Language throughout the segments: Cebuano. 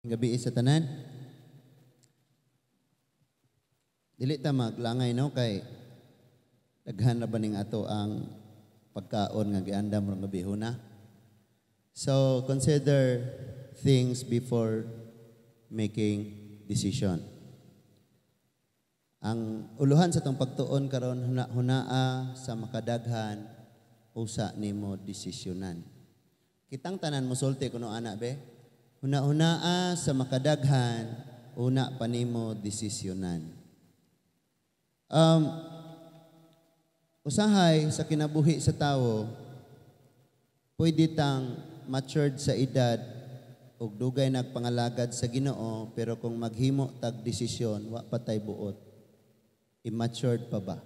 Gabi sa tanan. Dili ta maglangay, no, kay daghan na ba ning ato ang pagkaon nga giandam rong gabi huna. So consider things before making decision. Ang uluhan sa tong pagtuon karon, hunaa sa makadaghan usa nimo desisyonan. Kitang tanan mosulti kuno ana be. Huna-hunaa sa makadaghan una pa nimo desisyonan. Usahay sa kinabuhi sa tawo, pwede tang matured sa edad ug dugay nagpangalagad sa Ginoo, pero kung maghimo tag desisyon, wa pa tay buot. Immatured pa ba?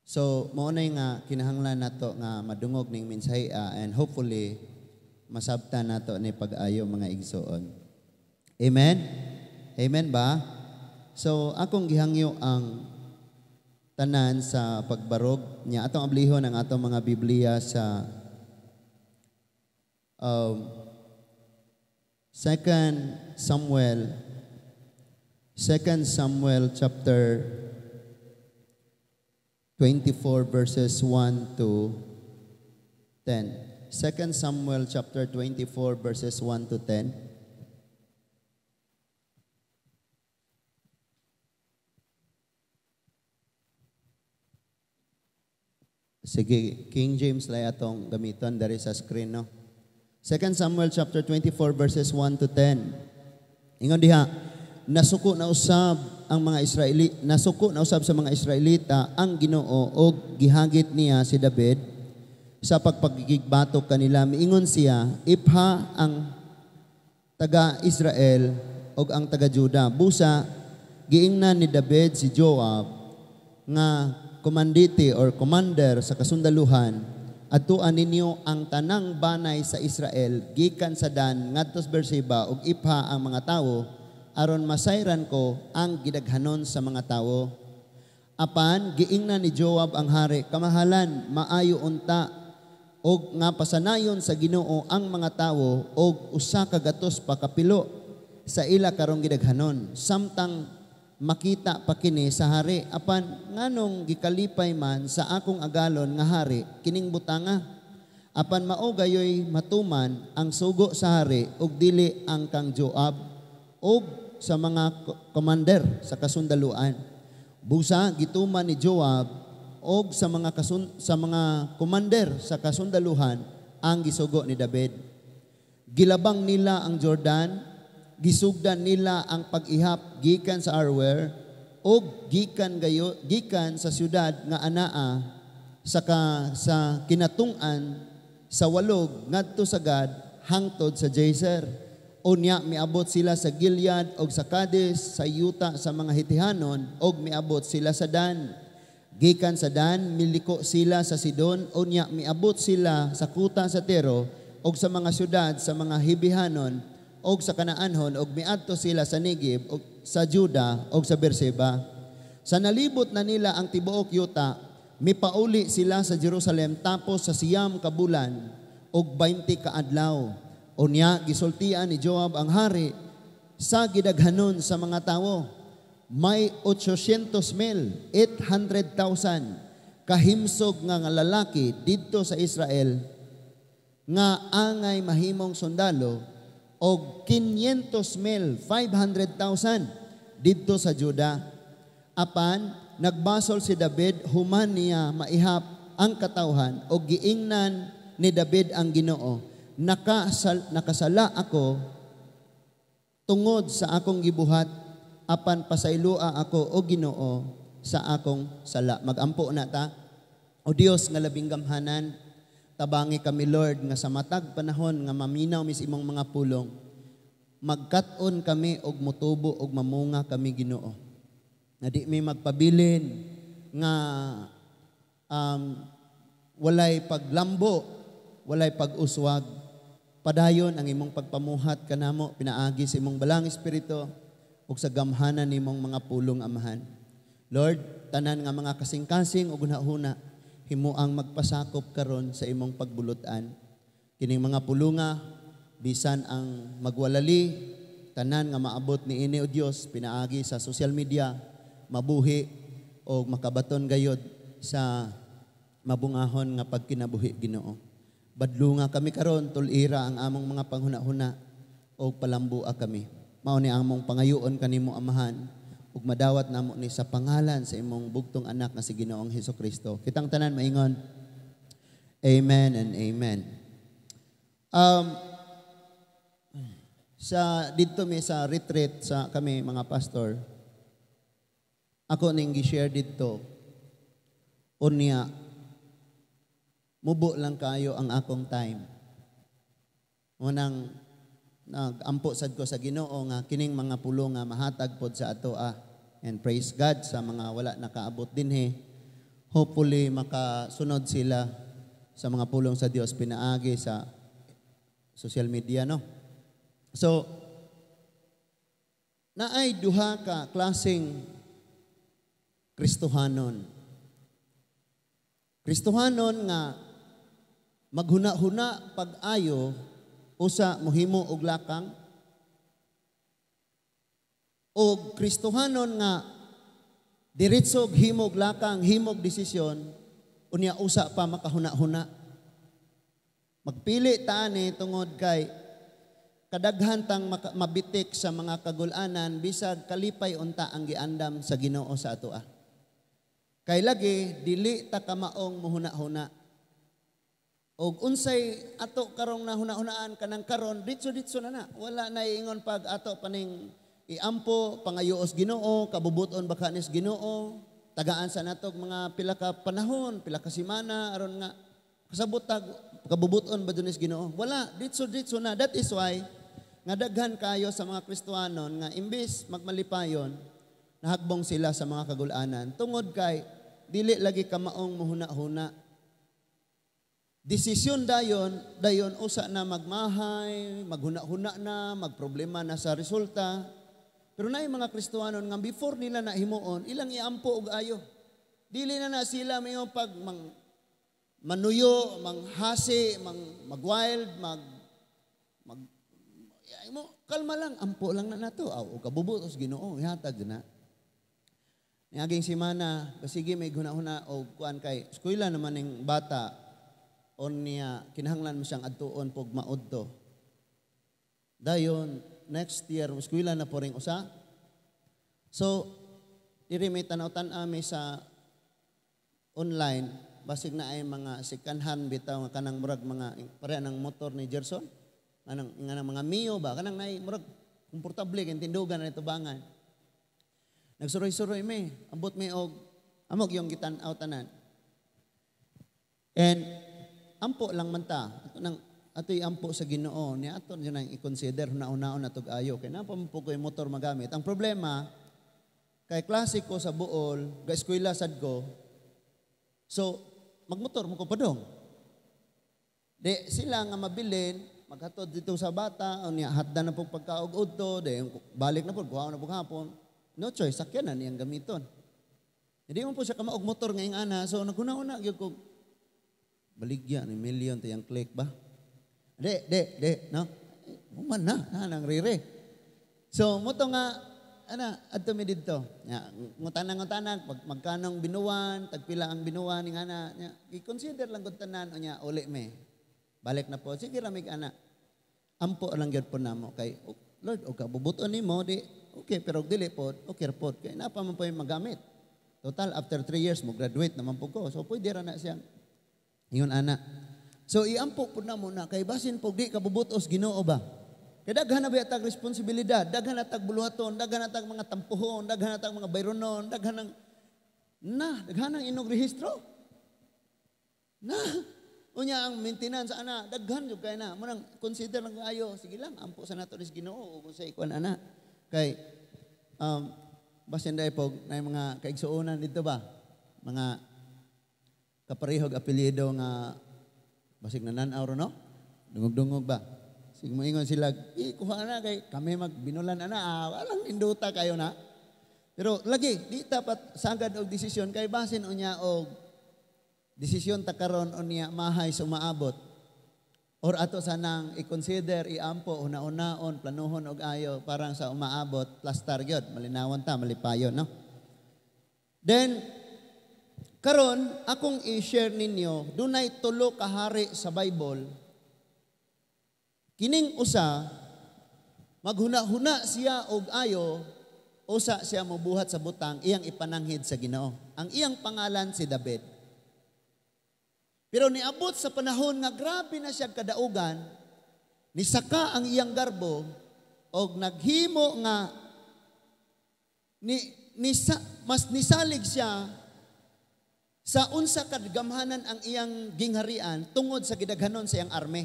So, mao na nga kinahanglan nato nga madungog ning mensahe and hopefully masabtan nato ni pag-ayo, mga igsoon. Amen? Amen ba? So, akong gihangyo ang tanan sa pagbarog niya. Atong ablihon ang atong mga Biblia sa 2 Samuel, 2 Samuel chapter 24 verses 1 to 10. 2 Samuel chapter 24 verses 1 to 10. Sige, King James lay atong gamiton dari sa screen, no. 2 Samuel chapter 24 verses 1 to 10. Ingon diha, nasuko na usab ang mga Israeli, nasuko na usab sa mga Israelita ang Ginoo og gihagit niya si David sa pagpagigbatok kanila. Miingon siya, ipha ang taga Israel og ang taga Juda. Busa giingnan ni David si Joab nga komandite or commander sa kasundaluhan, adtuan ninyo ang tanang banay sa Israel gikan sa Dan ngadto sa Beersheba ug ipha ang mga tawo aron masayran ko ang gidaghanon sa mga tawo. Apan giingnan ni Joab ang hari, kamahalan, maayo unta og nga pasanayon sa Ginoo ang mga tawo og usa ka gatos pa kapilo sa ila karong gidaghanon, samtang makita pa kini sa hari. Apan nganong gikalipay man sa akong agalon nga hari kining butanga? Apan mao gayoy matuman ang sugo sa hari ug dili ang kang Joab ug sa mga commander sa kasundaluan. Busa gituman ni Joab og sa mga commander sa kasundaluhan ang gisugo ni David. Gilabang nila ang Jordan, gisugdan nila ang pag-ihap gikan sa Arwer og gikan sa syudad nga anaa sa kinatung-an sa walog ngadto sa Gad hangtod sa Jazer. Unya miabot sila sa Gilead og sa Cades sa yuta sa mga Hitihanon og miabot sila sa Dan. Gikan sa Dan miliko sila sa Sidon, unya miabot sila sa kuta sa Tiro og sa mga syudad sa mga Hibihanon og sa Kanaanhon og miadto sila sa Negev og sa Juda og sa Beersheba. Sa nalibot na nila ang tibuok yuta, mipauli sila sa Jerusalem tapos sa 9 ka bulan og 20 ka adlaw. Unya gisultian ni Joab ang hari sa gidaghanon sa mga tawo. May 800,000, 800,000 kahimsog nga lalaki didto sa Israel nga angay mahimong sundalo og 500,000, 500,000 didto sa Juda. Apan nagbasol si David human niya maihap ang katawhan og giingnan ni David ang Ginoo, nakasala ako tungod sa akong gibuhat, apan pasayloa ako o Ginoo sa akong sala. Magampo na ta. O Dios nga labing gamhanan, tabangi kami Lord nga sa matag panahon nga maminaw mis imong mga pulong, magkat-on kami og motubo og mamunga kami Ginoo. Nga di mi magpabilin nga walay paglambo, walay pag-uswag. Padayon ang imong pagpamuhat kanamo pinaagi sa imong balang espiritu ug sa gamhanan nimong mga pulong, Amahan. Lord, tanan nga mga kasing-kasing ug hunahuna, himuang magpasakop karon sa imong pagbulutan. Kining mga pulunga Bisan ang magwalali, tanan nga maabot ni ini, o Dios, pinaagi sa social media, mabuhi o makabaton gayod sa mabungahon nga pagkinabuhi, Ginoo. Badlunga kami karon, tulira ang among mga panghuna-huna o palambua kami. Mao ni among pangayoon kanimo, Amahan, ug madawat namo ni sa pangalan sa imong bugtong anak nga si Ginoong Hesukristo. Kitang tanan maingon, Amen and amen. Sa didto mi sa retreat sa kami mga pastor, ako ning gi-share didto, unya mubo lang kayo ang akong time. Unang nagampo sad ko sa Ginoo nga kining mga pulo nga mahatag pod sa ato ah. And praise God sa mga wala nakaabot dinhi. Hopefully makasunod sila sa mga pulong sa Dios pinaagi sa social media, no. So naay duha ka klaseng Kristohanon. Kristohanon nga maghuna-huna pag-ayo usa mohimo og lakang, o Kristohanon nga diretso og himog lakang, himog desisyon, unya usa pa makahuna-huna. Magpili ta ani tungod kay kadaghan tang mabitik sa mga kagulanan bisag kalipay unta ang giandam sa Ginoo sa atoa. Kay lagi dili ta kamaong muhuna-huna. Og unsay ato karong nahuna-hunaan kanang karon, ditso-ditso na na. Wala na ingon pag ato paning iampo, pangayos Ginoo, kabubuton baka nis Ginoo, tagaan sa natog mga pila ka panahon, pila ka semana aron nga kasabot tag kabubuton ba nis Ginoo. Wala, ditso-ditso na. That is why nga daghan kayo sa mga Kristohanon nga imbis magmalipayon, nahagbong sila sa mga kagulanan tungod kay dili lagi kamaong muhuna-huna. Desisyon dayon, dayon usa na magmahay, maghuna-huna na, magproblema na sa resulta. Pero naay mga Kristohanon nga before nila na himuon, ilang iampo og ayo. Dili na na sila mayo pag mang manuyo, manghasi, mang magwild, mag mag ay mo kalma lang, ampo lang na nato. Aw, og kabubutos Ginoo, ihatag na. Niaging semana, sige may huna-huna og kuan kay eskwela naman ning bata, unya kinahanglan mo siyang adtuon pog maudto. Dayon next year eskwela na po ring usa. So diri may tanaw-tan mi sa online, basig na ay mga second hand bitaw nga kanang murag mga pareha ng motor ni Gerson, kanang nga mga Mio ba, kanang nay murag komportable kay tindugan na tubangan. Nagsuroy-suroy mi, ambot mi og amog yung gitan-aw tanan. And ampo lang man ta. Ato nang ato'y ampo sa Ginoo ni ato nang i-consider huna-hunaon natog ayo kay naa pa man po ko'y motor magamit. Ang problema kay klase ko sa Bool, ga eskwela sad ko. So magmotor mo ko padong. Di sila nga mabilin maghatod dito sa bata, unya hatdan na pong pagkaog udto, di balik na po, kuha na po hapon. No choice, sakyan na niyang gamiton. Hindi mo po siya kamaog motor ngayong ana, so naghuna-huna gyud ko baligya ni million to yung click ba? Di, di, di, no? Human na, na nang rire. So, mo to nga, ana, adto mi didto. Ya, ngutana-ngutana, pag magkanong binuwan, tagpila ang binuwan ni ana, nya, i-consider lang gud tanan unya uli mi. Balik na po, sige ra mig ana. Ampo lang gyud po namo kay oh, Lord, og kabubuton nimo di okay, pero og dili pod, okay ra pod kay naa pa man po yung magamit. Total after 3 years mo graduate naman po ko. So pwede ra na siyang ingon ana. So iampo pud namo na kay basin pug di kabubutos Ginoo ba. Kay daghan na ba tag responsibilidad, daghan na tag buluhaton, daghan na tag mga tampuhon, daghan na tag mga bayronon, daghan ng na, daghan ang inog rehistro. Na, unya ang maintenance ana, daghan jud kay na. Mo nang consider lang ayo, sige lang ampo sa nato nis Ginoo ug sa ikuan ana. Kay basin dai pog na mga kaigsuonan dito ba? Mga kaparehog apelyido nga basig na nan-aw ro, no? Dungog-dungog ba? Sige mo ingon sila, kuha na kay kami magbinulan ana, walang induta kayo na. Pero lagi di dapat sagad og desisyon kay basin unya og desisyon ta karon unya mahay sa umaabot. Or ato sanang i-consider, iampo, una-unaon, planuhon og ayo, parang sa umaabot, plastar gyud, malinawan ta, malipayon, no? Then, karon akong i-share ninyo, dunay tulo ka hari sa Bible. Kining usa, maghuna-huna siya og ayo, usa siya mobuhat sa butang, iyang ipananghid sa Ginoo. Ang iyang pangalan si David. Pero niabot sa panahon nga grabe na siya kadaugan, nisaka ang iyang garbo og naghimo nga ni, nisa, mas nisalig siya sa unsa kagamhanan ang iyang gingharian tungod sa gidaghanon sa iyang army.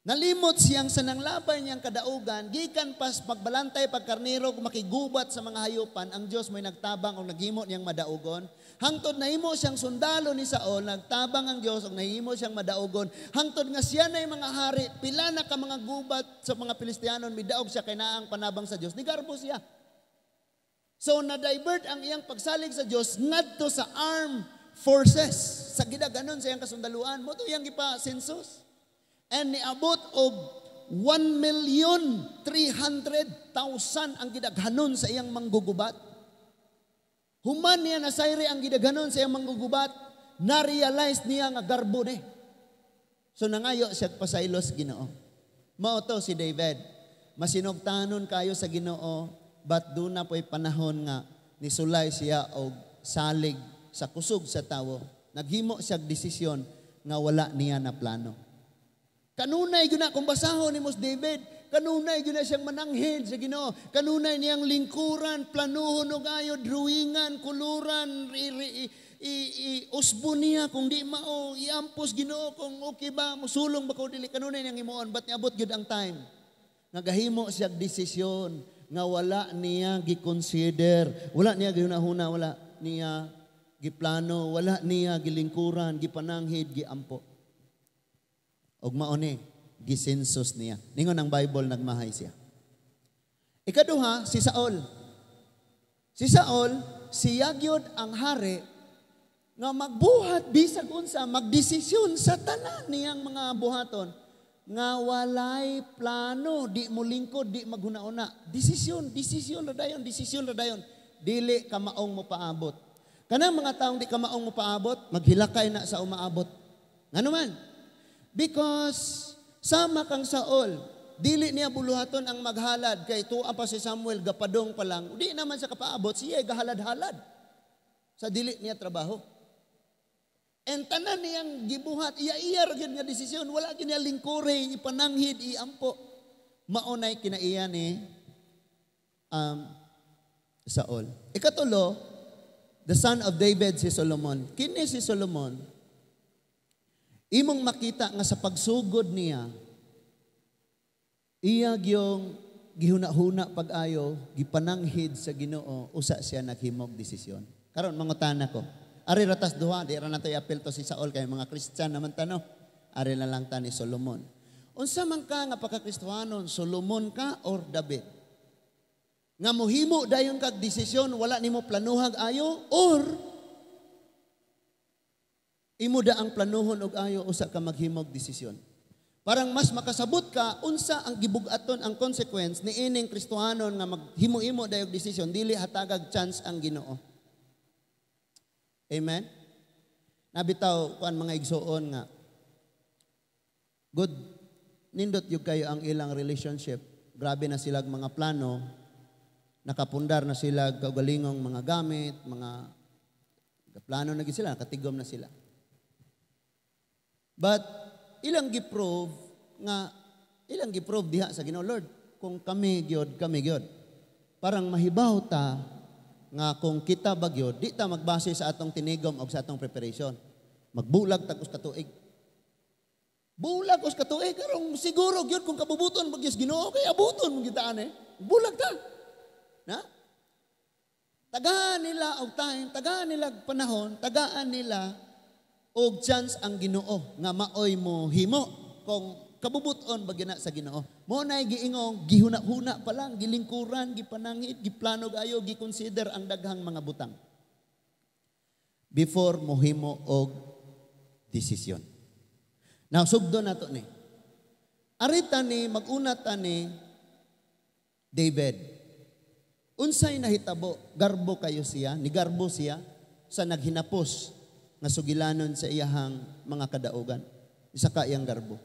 Nalimot siyang sa nanglabay niyang kadaugan, gikan pas pagbalantay pagkarniro, makigubat sa mga hayupan, ang Dios mo'y nagtabang og naghimo niyang madaugon. Hangtod nahimo siyang sundalo ni Saul, nagtabang ang Dios og nahimo siyang madaugon. Hangtod nga siya na mga hari, pila na ka mga gubat sa mga Filistianon, midaog siya kay naang panabang sa Dios. Nigarbo siya. So na-divert ang iyang pagsalig sa Dios ngadto sa armed forces, sa gidaganon sa iyang kasundaluan. Mao to iyang gipa-census. And niabot og 1,300,000 ang gidaghanon sa iyang manggugubat. Human niya nasayri ang gidaghanon sa iyang manggugubat, na-realize niya nga garbo ni. So nangayo siya pasaylos Ginoo. Mao to si David. Masinugtanon kayo sa Ginoo, but duna po'y panahon nga nisulay siya og salig sa kusog sa tawo. Naghimo siya desisyon nga wala niya na plano. Kanunay gyud na kung basahon ni Mos David, kanunay gyud na siyang mananghid sa Ginoo. Kanunay niyang lingkuran, planuhon og ayo, drawingan, kuluran, i, usbo niya kung di mao, iampos Ginoo kung okay ba, musulong ba ko dili, kanunay niyang himuon, but niabot gyud ang time nagahimo siya desisyon nga wala niya gi-consider, wala niya gihuna-huna, wala niya giplano, wala niya gilingkuran, gipananghid, giampo. Og mao ni gisensus niya. Ningon ang Bible, nagmahay siya. Ikaduha, si Saul. Si Saul, siya gyud ang hari nga magbuhat bisag unsa, magdesisyon sa tanan niyang mga buhaton nga walay plano, di mo lingkod, di maghuna-una. Desisyon, desisyon ra dayon, desisyon ra dayon. Dili ka maong mo paabot. Kanang mga taong di ka maong mo paabot, maghilakay na sa umaabot. Ngano man? Because sama kang Saul, dili niya buluhaton ang maghalad kay tuwa pa si Samuel gapadong pa lang. Di naman sa kapaabot, siya gahalad-halad sa dili niya trabaho. And tanan niyang gibuhat, iya-iya ra gyud nga desisyon, wala gyud niya lingkuri, ipananghid, iampo. Maunay kinaiya ni Saul. Ikatulo, the son of David, si Solomon. Kini si Solomon, imong makita nga sa pagsugod niya, iya gyong gihuna-huna pag-ayo, gipananghid sa Ginoo, usa siya naghimog desisyon. Karon mangutana ko. Ari ratas duha, di ra nato i-apil to si Saul kay mga Christian naman tano. Ari na lang ta ni Solomon. Unsa man ka nga pagka-Kristohanon, Solomon ka or David? Nga mohimo dayon kag desisyon, wala nimo planuhag ayo, or imo da ang planuhon og ayo usa ka maghimog desisyon? Parang mas makasabot ka unsa ang gibug-aton, ang consequence ni ining Kristohanon nga maghimo-imo dayog desisyon, dili hatagag chance ang Ginoo. Amen. Nabitaw kuan mga igsuon nga good nindot gyud kayo ang ilang relationship. Grabe na sila mga plano. Nakapundar na sila kaugalingong mga gamit, mga plano na gyud sila, nakatigom na sila. But ilang gi-prove diha sa Ginoo, "Lord, kung kami gyud, kami gyud." Parang mahibaw ta nga kung kita bagyo, di ta magbase sa atong tinigom o sa atong preparation. Magbulag tag us katuig. Bulag us katuig karong siguro gyud kung kabubuton magyas Ginoo kay abuton mo kita eh. Bulag ta. Na? Tagaan nila og time, tagaan nila og panahon, tagaan nila og chance ang Ginoo nga maoy mo himo kung kabubuton ba na sa Ginoo. Mo na giingong gihuna-huna pa lang, gilingkuran, gipanangit, giplano gayo, giconsider ang daghang mga butang before mohimo og desisyon. Now, sugdo na to ni. Arita ni, mag-una ta ni David. Unsay nahitabo, garbo kayo siya, nigarbo siya sa naghinapos nga sugilanon sa iyahang mga kadaugan. Isa ka iyang garbo.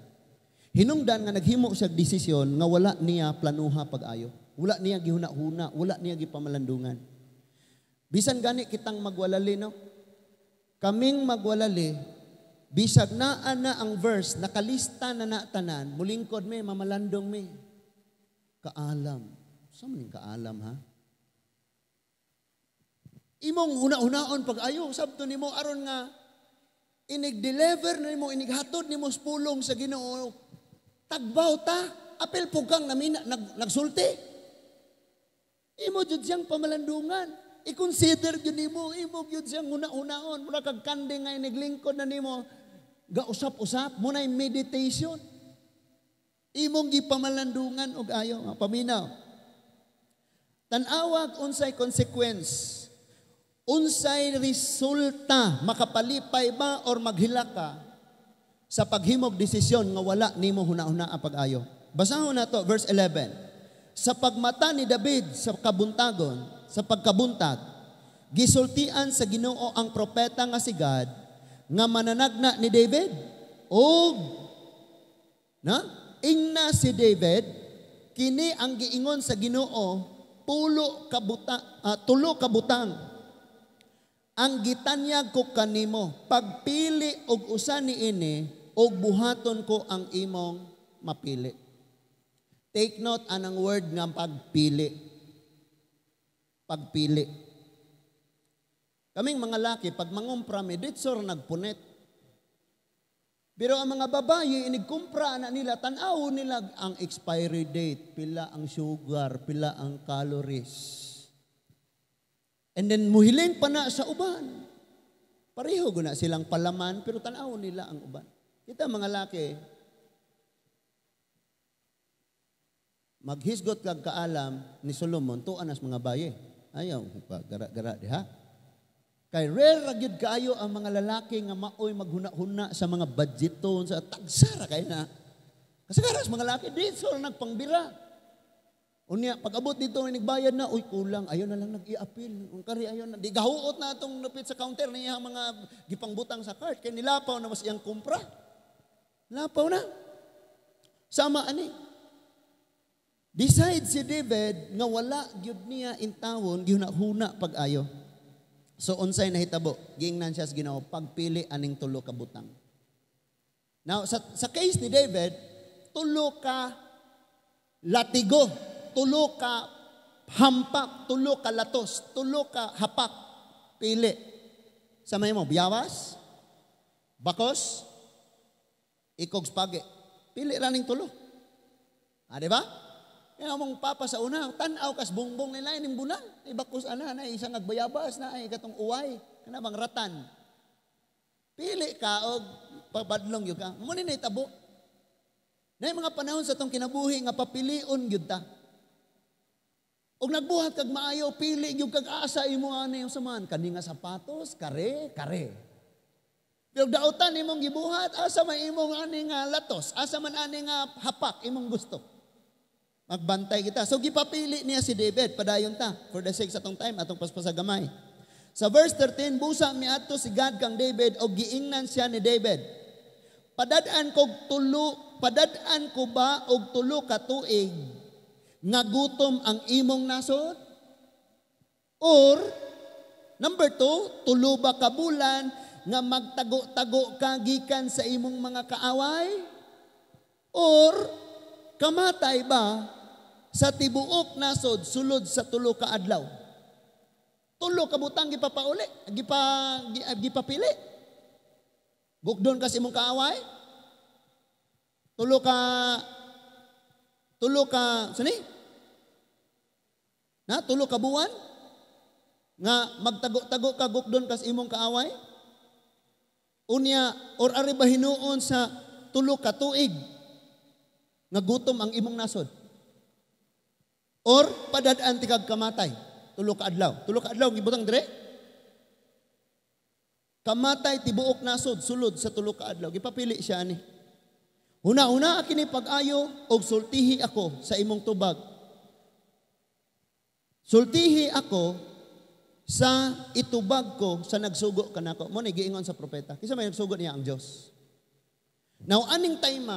Hinungdan nga naghimo siya desisyon nga wala niya planuha pag-ayo. Wala niya gihuna-huna, wala niya gipamalandungan. Bisan gani kitang magwalali, no? Kaming magwalali, bisag naa na ang verse, nakalista na na tanan, mulingkod mi, mamalandong mi. Kaalam. Sa man kaalam, ha? Imong huna-hunaon pag-ayo, sabto nimo aron nga inig-deliver na nimo, inighatod nimo sa pulong sa Ginoo. Tagbaw ta, apil pug kang namina, nagsulti. Imo jud siyang pamalandungan. I-consider jud nimo, imo jud siyang huna-hunaon. Mura kag kanding nga iniglingkod na nimo, gausap-usap, mo na meditation. Imong gipamalandungan og ayo nga paminaw. Tan-awag unsay consequence, unsay resulta, makapalipay ba or maghilak ka sa paghimog desisyon nga wala nimo huna-huna ang pag-ayo. Basahon na to, verse 11. Sa pagmata ni David sa kabuntagon, sa pagkabuntag, gisultian sa Ginoo ang propeta nga si Gad nga mananagna ni David. Og na ingna si David, kini ang giingon sa Ginoo, pulo ka buta, tulo ka butang ang gitanyag ko kanimo, pagpili og usa niini og buhaton ko ang imong mapili. Take note anang word nga pagpili. Pagpili. Kaming mga laki, pag mangumpra mi, ditso ra nagpunit. Pero ang mga babaye, inigkumpra na nila, tan-aw nila ang expiry date, pila ang sugar, pila ang calories. And then muhiling pa na sa uban. Pareho guna silang palaman, pero tan-aw nila ang uban. Kita mga laki, maghisgot kag kaalam ni Solomon, tuan as mga baye. Ayaw, gara-gara diha. Kay rare ra gyud kaayo ang mga lalaki nga maoy maghuna-huna sa mga budgeton, sa tagsara kay na. Kasagaras mga lalaki, di so nagpangbira. Unya, pag abot dito, nagbayad na, uy, kulang, ayaw na lang nag-i-appeal. Ang kari, ayaw na. Di gahuot na itong napit sa counter na iyang mga gipangbutang sa cart. Kaya nilapaw na mas iyang kumpra. Lapaw na. Sama ani. Decide si David nga wala gyud niya intawon, gihuna-huna pag-ayo. So unsay nahitabo? Giingnan siya sa Ginoo, pagpili aning tulo ka butang. Now sa case ni David, tulo ka latigo, tulo ka hampak, tulo ka latos, tulo ka hapak. Pili. Sa may mo, biyawas, bakos, ikog spage. Pili ra ning tulo. Ah, di ba? Kaya mong papa sa una, tan-aw kas bongbong nila ining bunang. Ibakos ana na isang agbayabas na ay katong uway, kana bang ratan. Pili ka og pabadlong gyud ka. Mo ni nahitabo. Nay mga panahon sa tong kinabuhi nga papilion gyud ta. Og nagbuhat kag maayo, pili gyud kag asa imo ani yung saman kani nga sapatos, kare, kare. Pero dautan imong gibuhat, asa man imong ani nga latos, asa man ani nga hapak imong gusto. Magbantay kita. So gipapili niya si David, padayon ta, for the sake sa atong time, atong paspasa gamay. Sa verse 13, busa miadto si God kang David og giingnan siya ni David. Padad-an ko ba og tulo ka tuig nga gutom ang imong nasod? Or number 2, tulo ba ka bulan nga magtago-tago ka gikan sa imong mga kaaway? Or kamatay ba sa tibuok nasod sulod sa tulo ka adlaw? Tulo ka butang gipapauli, gipapili. Gukdon ka sa imong kaaway? Tulo ka, sani? Na, tulo ka buwan? Nga magtago-tago ka gukdon ka sa imong kaaway? Unya, or ari ba hinuon sa tulo ka tuig nga gutom ang imong nasod? Or padad-an ti kag kamatay, tulo ka adlaw. Tulo ka adlaw gibutang dire? Kamatay tibuok nasod sulod sa tulo ka adlaw. Gipapili siya ani. Huna-huna kini pag-ayo og sultihi ako sa imong tubag. Sultihi ako sa itubag ko sa nagsugo kanako. Mao ni giingon sa propeta. Kinsa may nagsugo niya? Ang Dios. Now aning time,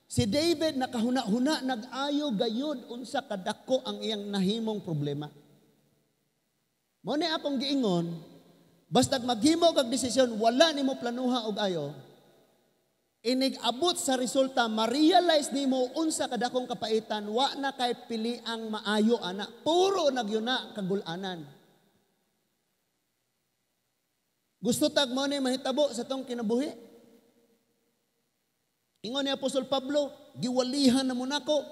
si David nakahuna-huna nag-ayo gayud unsa kadako ang iyang nahimong problema. Mao ni akong giingon, bastag maghimo kag desisyon, wala nimo planuha og ayo. Inig abot sa resulta, ma-realize nimo unsa kadakong kapaitan, wa na kay pili ang maayo ana. Puro nagyuna kagulanan. Gusto tag mo ni mahitabo sa tong kinabuhi. Ingon ni Apostol Pablo, giwalihan na mo nako.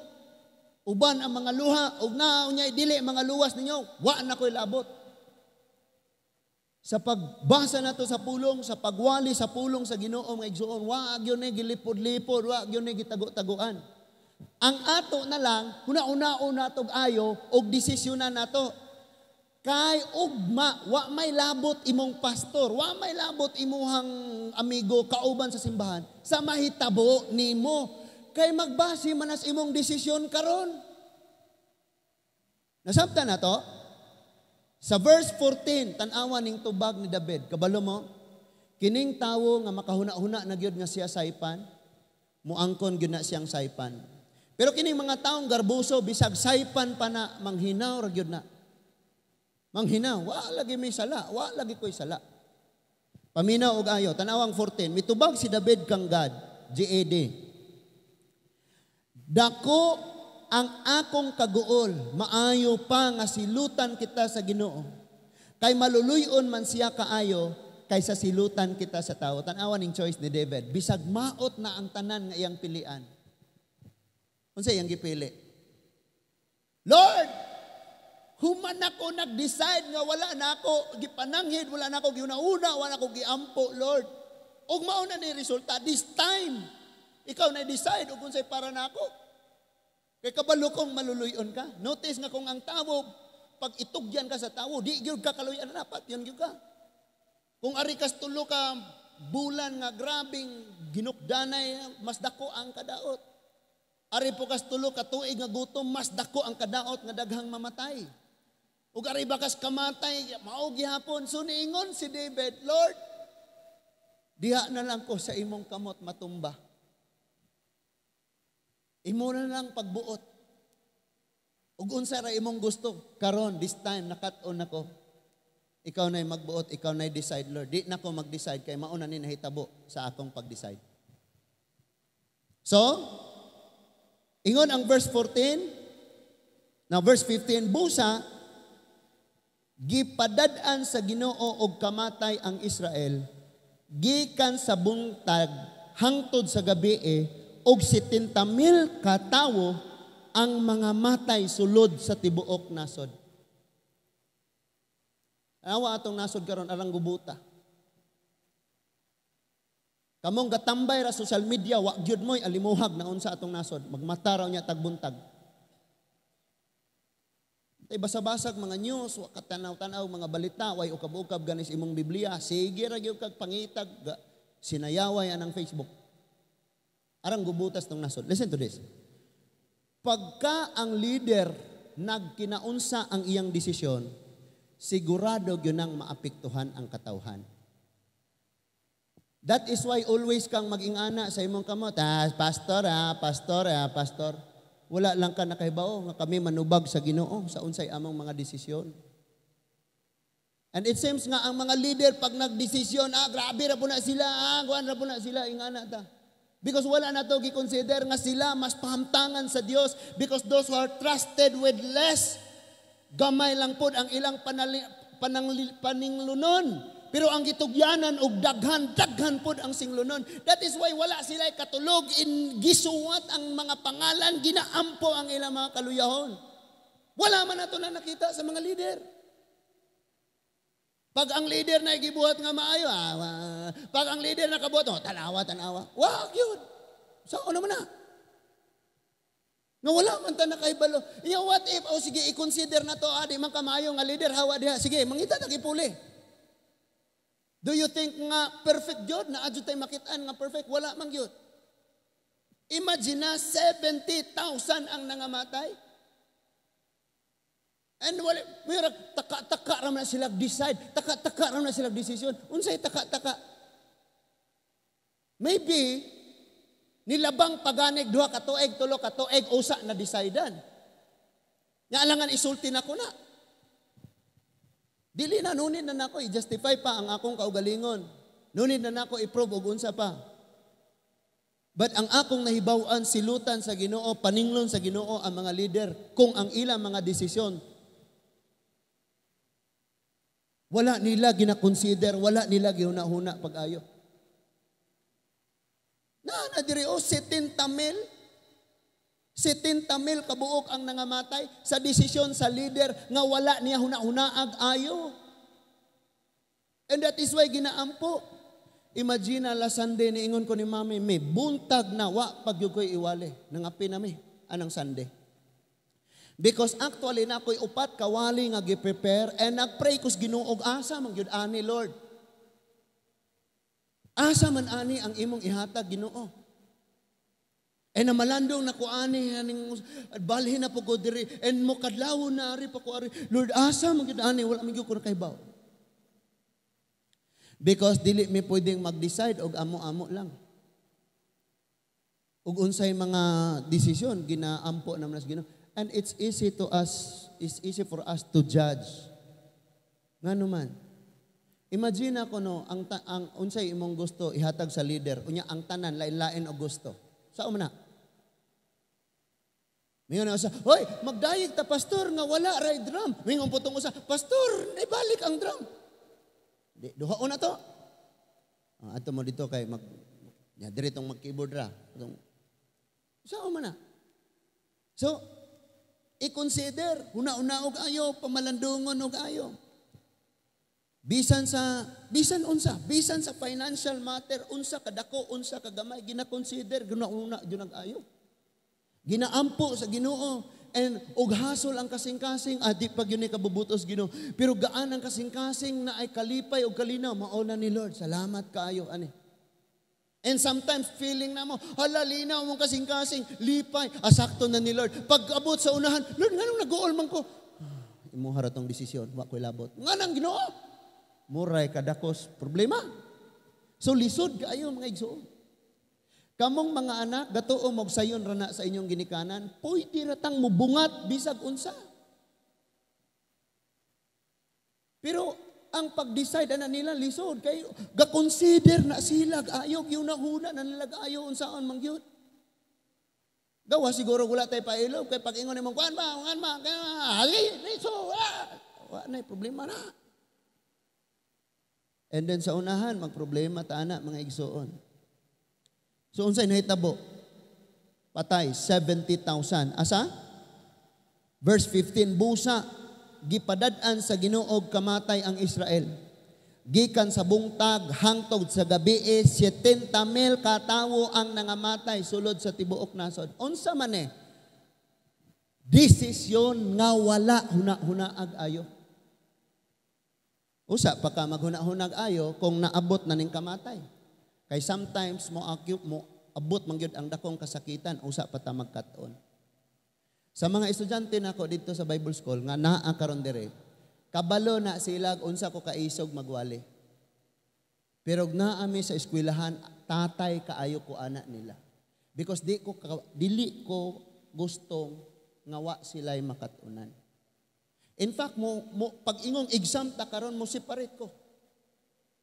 Uban ang mga luha, ug naa unya dili mga luwas ninyo, wa na ko'y labot. Sa pagbasa nato sa pulong, sa pagwali sa pulong sa Ginoo, mga igsuon, wa gyud ni gilipod-lipod, wa gyud ni gitago-taguan. Ang ato na lang, huna-hunaon nato ayo og desisyonan nato. Kay ugma, wa may labot imong pastor, wa may labot imuhang amigo kauban sa simbahan, sa mahitabo nimo. Kay magbase man as imong desisyon karon. Nasabtan na to? Sa verse 14, tan-awa ning tubag ni David. Kabalo mo? Kining tawo nga makahuna-huna na gyud nga siya saypan, muangkon gyud na siyang saypan. Pero kining mga taong garbuso, bisag saypan pa na, manghinaw ra gyud na. Manghinaw, wa lagi may sala, wa lagi ko'y sala. Paminaw og ayo, tanawang 14, mitubag si David kang God, GAD. Dako ang akong kaguol, maayo pa nga silutan kita sa Ginoo. Kay maluluyon man siya kaayo kaysa silutan kita sa tao. Tan-awa ning choice ni David. Bisag maot na ang tanan nga iyang pilian. Unsa iyang gipili? Lord, human ako nag-decide nga wala na ako gipananghid, wala na ako giuna-una, wala na ako giampo, Lord. Ug mao na ni resulta this time. Ikaw na decide ug unsay para nako. Kay kabalo kong maluluyon ka. Notice nga kung ang tawo, pag itugyan ka sa tawo, di gyud ka kaluyan, dapat yun gyud ka. Kung ari kas 3 ka bulan nga grabing ginukdanay, mas dako ang kadaot. Ari po kas 3 ka tuig nga gutom, mas dako ang kadaot nga daghang mamatay. Ug ari bakas kamatay, mao gihapon. So niingon si David, Lord, diha na lang ko sa imong kamot matumba. Imo na lang pagbuot. Ug unsa ra imong gusto karon this time nakat-on nako. Ikaw na'y magbuot, ikaw na'y decide, Lord. Di na ko mag-decide kay mauna ni nahitabo sa akong pag-decide. So, ingon ang verse 14, now verse 15, busa gipadad-an sa Ginoo og kamatay ang Israel gikan sa buntag hangtod sa gabi og 70,000 katawo ang mga matay sulod sa tibuok nasod. Awa atong nasod karon arang gubuta. Kamong gatambay ra social media, wa gyud moy alimuhag na unsa atong nasod. Magmata raw niya tagbuntag. Tay basa-basag mga news, wa katanaw-tanaw mga balita, way ukab-ukab ganis imong Biblia, sige ra gyud kag pangitag sinayaway anang Facebook. Arang gubutas tong nasod. Listen to this. Pagka ang leader nagkinaunsa ang iyang desisyon, sigurado gyud nang maapektuhan ang katawhan. That is why always kang mag-ingana sa imong kamot. Ah, pastor, ah, pastor, ah, pastor. Wala lang ka nakahibaw nga kami manubag sa Ginoo sa unsay among mga desisyon. And it seems nga ang mga leader pag nagdesisyon, grabe ra po na sila, kuan ra po na sila, ingana ta. Because wala na to gi-consider nga sila mas pahamtangan sa Dios, because those who are trusted with less, gamay lang pod ang ilang paninglunon. Pero ang gitugyanan og daghan, daghan pod ang singlunon. That is why wala sila katulog, in gisuwat ang mga pangalan, ginaampo ang ilang mga kaluyahon. Wala man nato na nakita sa mga leader. Pag ang leader na gibuhat nga maayo, pag ang leader nakabuhat, oh, tanawa, tanawa. Wag yun. Saan naman na? Nga wala man ta nakaibalo. Iya, what if, oh sige, i-consider na to, di man ka maayo nga leader, hawa diha. Sige, mangita na gipuli. Do you think nga perfect yun? Na adyo tayo makitaan nga perfect? Wala man yun. Imagine na 70,000 ang nangamatay. And wala, mayroon, taka-taka ra man sila decide, taka-taka ra man sila decision. Unsay taka-taka? Maybe nilabang paganig 2 ka tuig, 3 ka tuig, usa na decidean. Nga alangan isulti na ko na. Dili na, no need na nako i-justify pa ang akong kaugalingon. No need na nako i-prove og unsa pa. But ang akong nahibaw-an, silutan sa Ginoo, paninglon sa Ginoo ang mga leader kung ang ilang mga desisyon wala nila gina-consider, wala nila gihuna-huna pag-ayo. Na na diri o 70 mil. 70 mil kabuok ang nangamatay sa desisyon sa leader nga wala niya huna-hunaag ayo. And that is why ginaampo. Imagine na last Sunday, niingon ko ni Mami, may buntag na wa pag ko'y iwali. Nangapi na mi anang Sunday. Because actually na ako'y upat kawali nga gi-prepare and nagpray ko sa Ginoo og asa man gyud ani, Lord. Asa man ani ang imong ihatag, Ginoo? E namalandong na ko ani aning balhin na po ko diri and mo kadlawon na ari pa ko ari. Lord, asa man gyud ani? Wala man gyud ko nakahibaw. Because dili mi pwedeng mag-decide og amo-amo lang. Ug unsay mga desisyon ginaampo naman sa Ginoo. And it's easy for us to judge. Ngano man? Imagine ako no, ang unsay imong gusto ihatag sa leader, unya ang tanan lain-lain og gusto. Sao man na? Mingon na usa, "Hoy, magdayeg ta, pastor, nga wala ray drum." Mingon po tong usa, "Pastor, ibalik ang drum." Di, duhaon na to. Ah, ato mo dito kay mag ya diri tong mag-keyboard ra. Atong sao man na? So, i-consider, huna-huna og ayo, pamalandungon og ayo. Bisan sa bisan unsa, bisan sa financial matter, unsa kadako, unsa kagamay, gina-consider, gina-una jud ayo. Ginaampo sa Ginoo and og hasol ang kasing-kasing, ah, di pa gyud ni kabubutos Ginoo. Pero gaan ang kasing-kasing na ay kalipay og kalinaw, mao na ni Lord. Salamat kaayo ani. And sometimes feeling na mo, hala, linaw mong kasing-kasing, lipay, asakto na ni Lord. Pag abot sa unahan, "Lord, nganong nag-uol man ko?" "Ah, imuha ra tong desisyon, wa ko'y labot." Nga nang Ginoo? Muray kadakos problema. So lisod kaayo, mga igsoon. Kamong mga anak, gatuo mo sayon ra na sa inyong ginikanan, pwede ra tang mubungat bisag unsa. Pero ang pag-decide ana nila lisod kay ga-consider na sila ayo, gyunahuna na nila ayo unsaon man gyud. Gawa siguro wala tay pailob kay pag ingon nimong kuan ba, kuan ba, ali, liso, ah, wa na problema na. And then sa unahan magproblema ta ana, mga igsoon. So unsay nahitabo? Patay 70,000. Asa? Verse 15, busa gipadad-an sa Ginoo kamatay ang Israel. Gikan sa buntag hangtod sa gabi, 70 mil katawo ang nangamatay sulod sa tibuok nasod. Unsa man eh? Desisyon nga wala huna-hunaag ayo. Usa pa ka maghuna-hunag ayo kung naabot na ning kamatay. Kay sometimes mo akyu mo abot man gyud ang dakong kasakitan, usa pa ta magkat-on. Sa mga estudyante nako dito sa Bible School nga naa karon dire, kabalo na sila unsa ko kaisog magwali. Pero naa mi sa eskwelahan, tatay kaayo ko ana nila. Because di ko dili ko gustong nga wa sila'y makatunan. In fact, mo pag ingong exam ta karon, mo separate ko.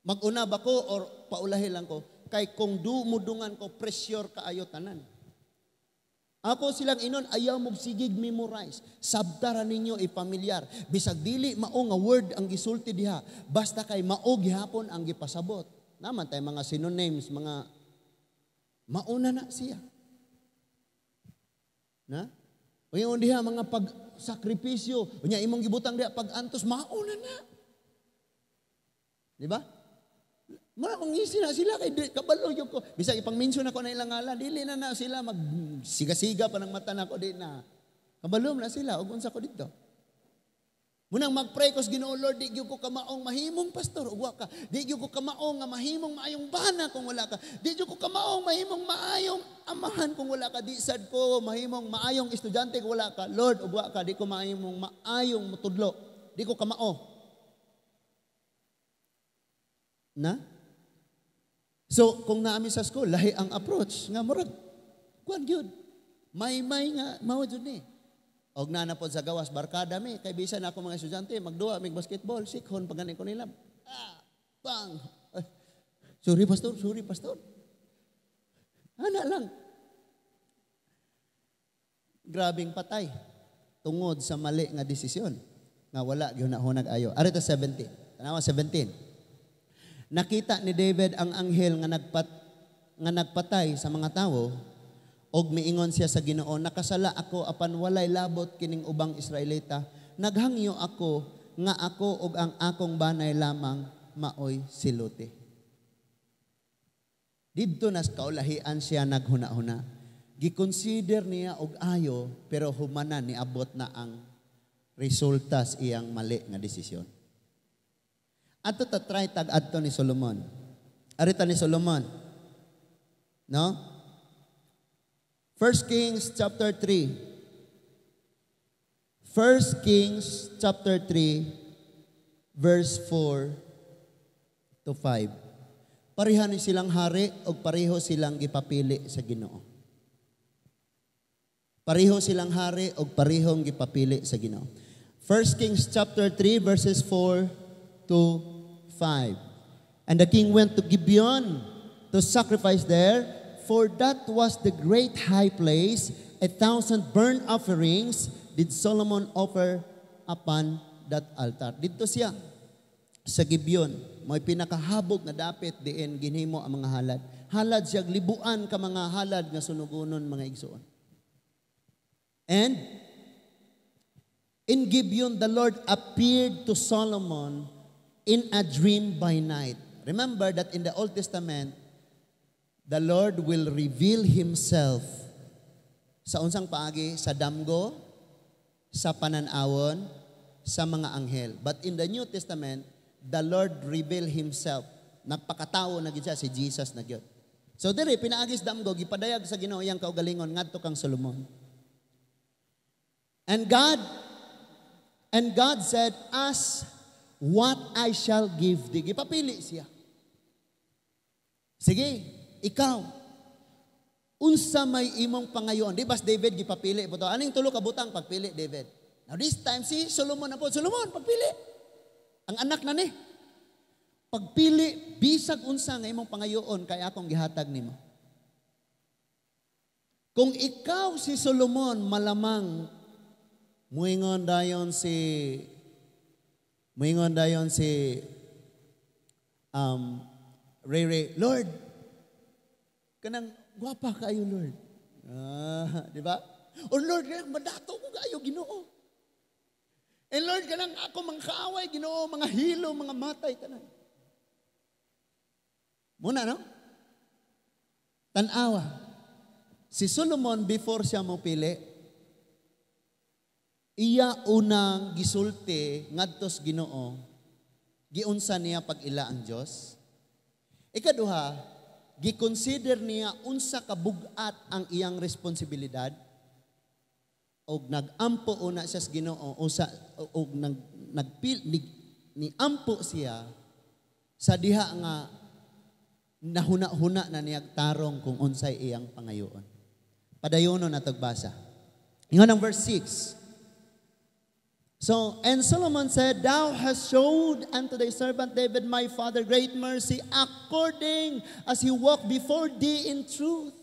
Mag-una ba ko or paulahi lang ko? Kay kung du mudungan ko, pressure kaayo tanan. Ako silang inon, ayaw mo sigig memorize. Sabtara ninyo i-familiar. Bisag dili mao nga word ang gisulti diha, basta kay mao gihapon ang gipasabot. Naman tay mga synonyms, mga mauna na siya. Na? Unya diha mga pagsakripisyo, unya imong gibutang diha pag-antos, mauna na. Di ba? Mura kung ngisi na sila kay kabalo gyud ko. Bisag ipang-mention ako na ilang ngalan, dili na na sila mag siga-siga pa ng mata nako, di na. Kabalo na sila ug unsa ko dito. Munang mag-pray ko sa Ginoo, "Lord, di gyud ko kamaong mahimong pastor ug wa ka. Di gyud ko kamaong nga mahimong maayong bana kung wala ka. Di gyud ko kamaong mahimong maayong amahan kung wala ka. Di sad ko mahimong maayong estudyante kung wala ka. Lord, ug wa ka, di ko mahimong maayong mutudlo. Di ko kamao." Na? So, kung naami sa school, lahi ang approach nga murag kuan gyud. May nga mao jud ni. Og naa na pod sa gawas, barkada mi, kay bisan ako mga estudyante, magduwa mig basketball, sikhon pag gani ko nila. Ah, bang. Ay, sorry, pastor, sorry, pastor. Ana lang. Grabing patay tungod sa mali nga desisyon nga wala gihuna-hunag ayo. Arita 17. Tanawa 17. Nakita ni David ang anghel nga nagpatay sa mga tawo og miingon siya sa Ginoo, "Nakasala ako apan walay labot kining ubang Israelita. Naghangyo ako nga ako ug ang akong banay lamang maoy siluti." Didto nas kaulahian siya naghuna-huna. Giconsider niya og ayo, pero humana niabot na ang resulta sa iyang mali nga desisyon. Ato ta try tag adto ni Solomon. Arita ni Solomon. No? 1 Kings chapter 3. 1 Kings chapter 3 verse 4 to 5. Pareha ni silang hari og pareho silang gipapili sa Ginoo. Pareho silang hari og parehong gipapili sa Ginoo. 1 Kings chapter 3 verses 4 to 5. And the king went to Gibeon to sacrifice there, for that was the great high place. 1,000 burnt offerings did Solomon offer upon that altar. Dito siya sa Gibeon, may pinakahabog nga dapit diin ginhimo ang mga halad. Halad siya, libuan ka mga halad nga sunugunon, mga igsoon. And in Gibeon, the Lord appeared to Solomon in a dream by night. Remember that in the Old Testament, the Lord will reveal Himself sa unsang paagi? Sa damgo, sa pananawon, sa mga anghel. But in the New Testament, the Lord reveal Himself. Nagpakatao na gid siya, si Jesus na gyud. So dire pinaagis damgo, gipadayag sa Ginoo iyang kaugalingon ngadto kang Solomon. And God said, "Ask what I shall give thee." Gipapili siya. Sige, ikaw. Unsa may imong pangayoon? Di ba si David gipapili po to? Aning tulo ka butang pagpili, David? Now this time si Solomon na po. Solomon, pagpili. Ang anak na ni. Pagpili bisag unsa nga imong pangayoon kay akong gihatag nimo. Kung ikaw si Solomon, malamang muingon dayon si Ray Ray, "Lord, kanang gwapa kayo, Lord." Ah, di ba? "O Lord, kanang madato ko kayo, Ginoo. And Lord, kanang ako mga kaaway, Ginoo, mga hilo, mga matay, tanan." Muna, no? Tanawa. Si Solomon, before siya mo pili, iya unang gisulti ngadtos Ginoo, giunsa niya pag-ila ang Dios. Ikaduha, gi-consider niya unsa ka bug-at ang iyang responsibilidad og nag-ampo una siya sa Ginoo usa og nag nagpil ni, ni ampo siya sa diha nga nahuna-huna na niyag tarong kung unsay iyang pangayoon. Padayonon na basa. Ingon ang verse 6. So, and Solomon said, "Thou hast showed unto thy servant David my father great mercy, according as he walked before thee in truth."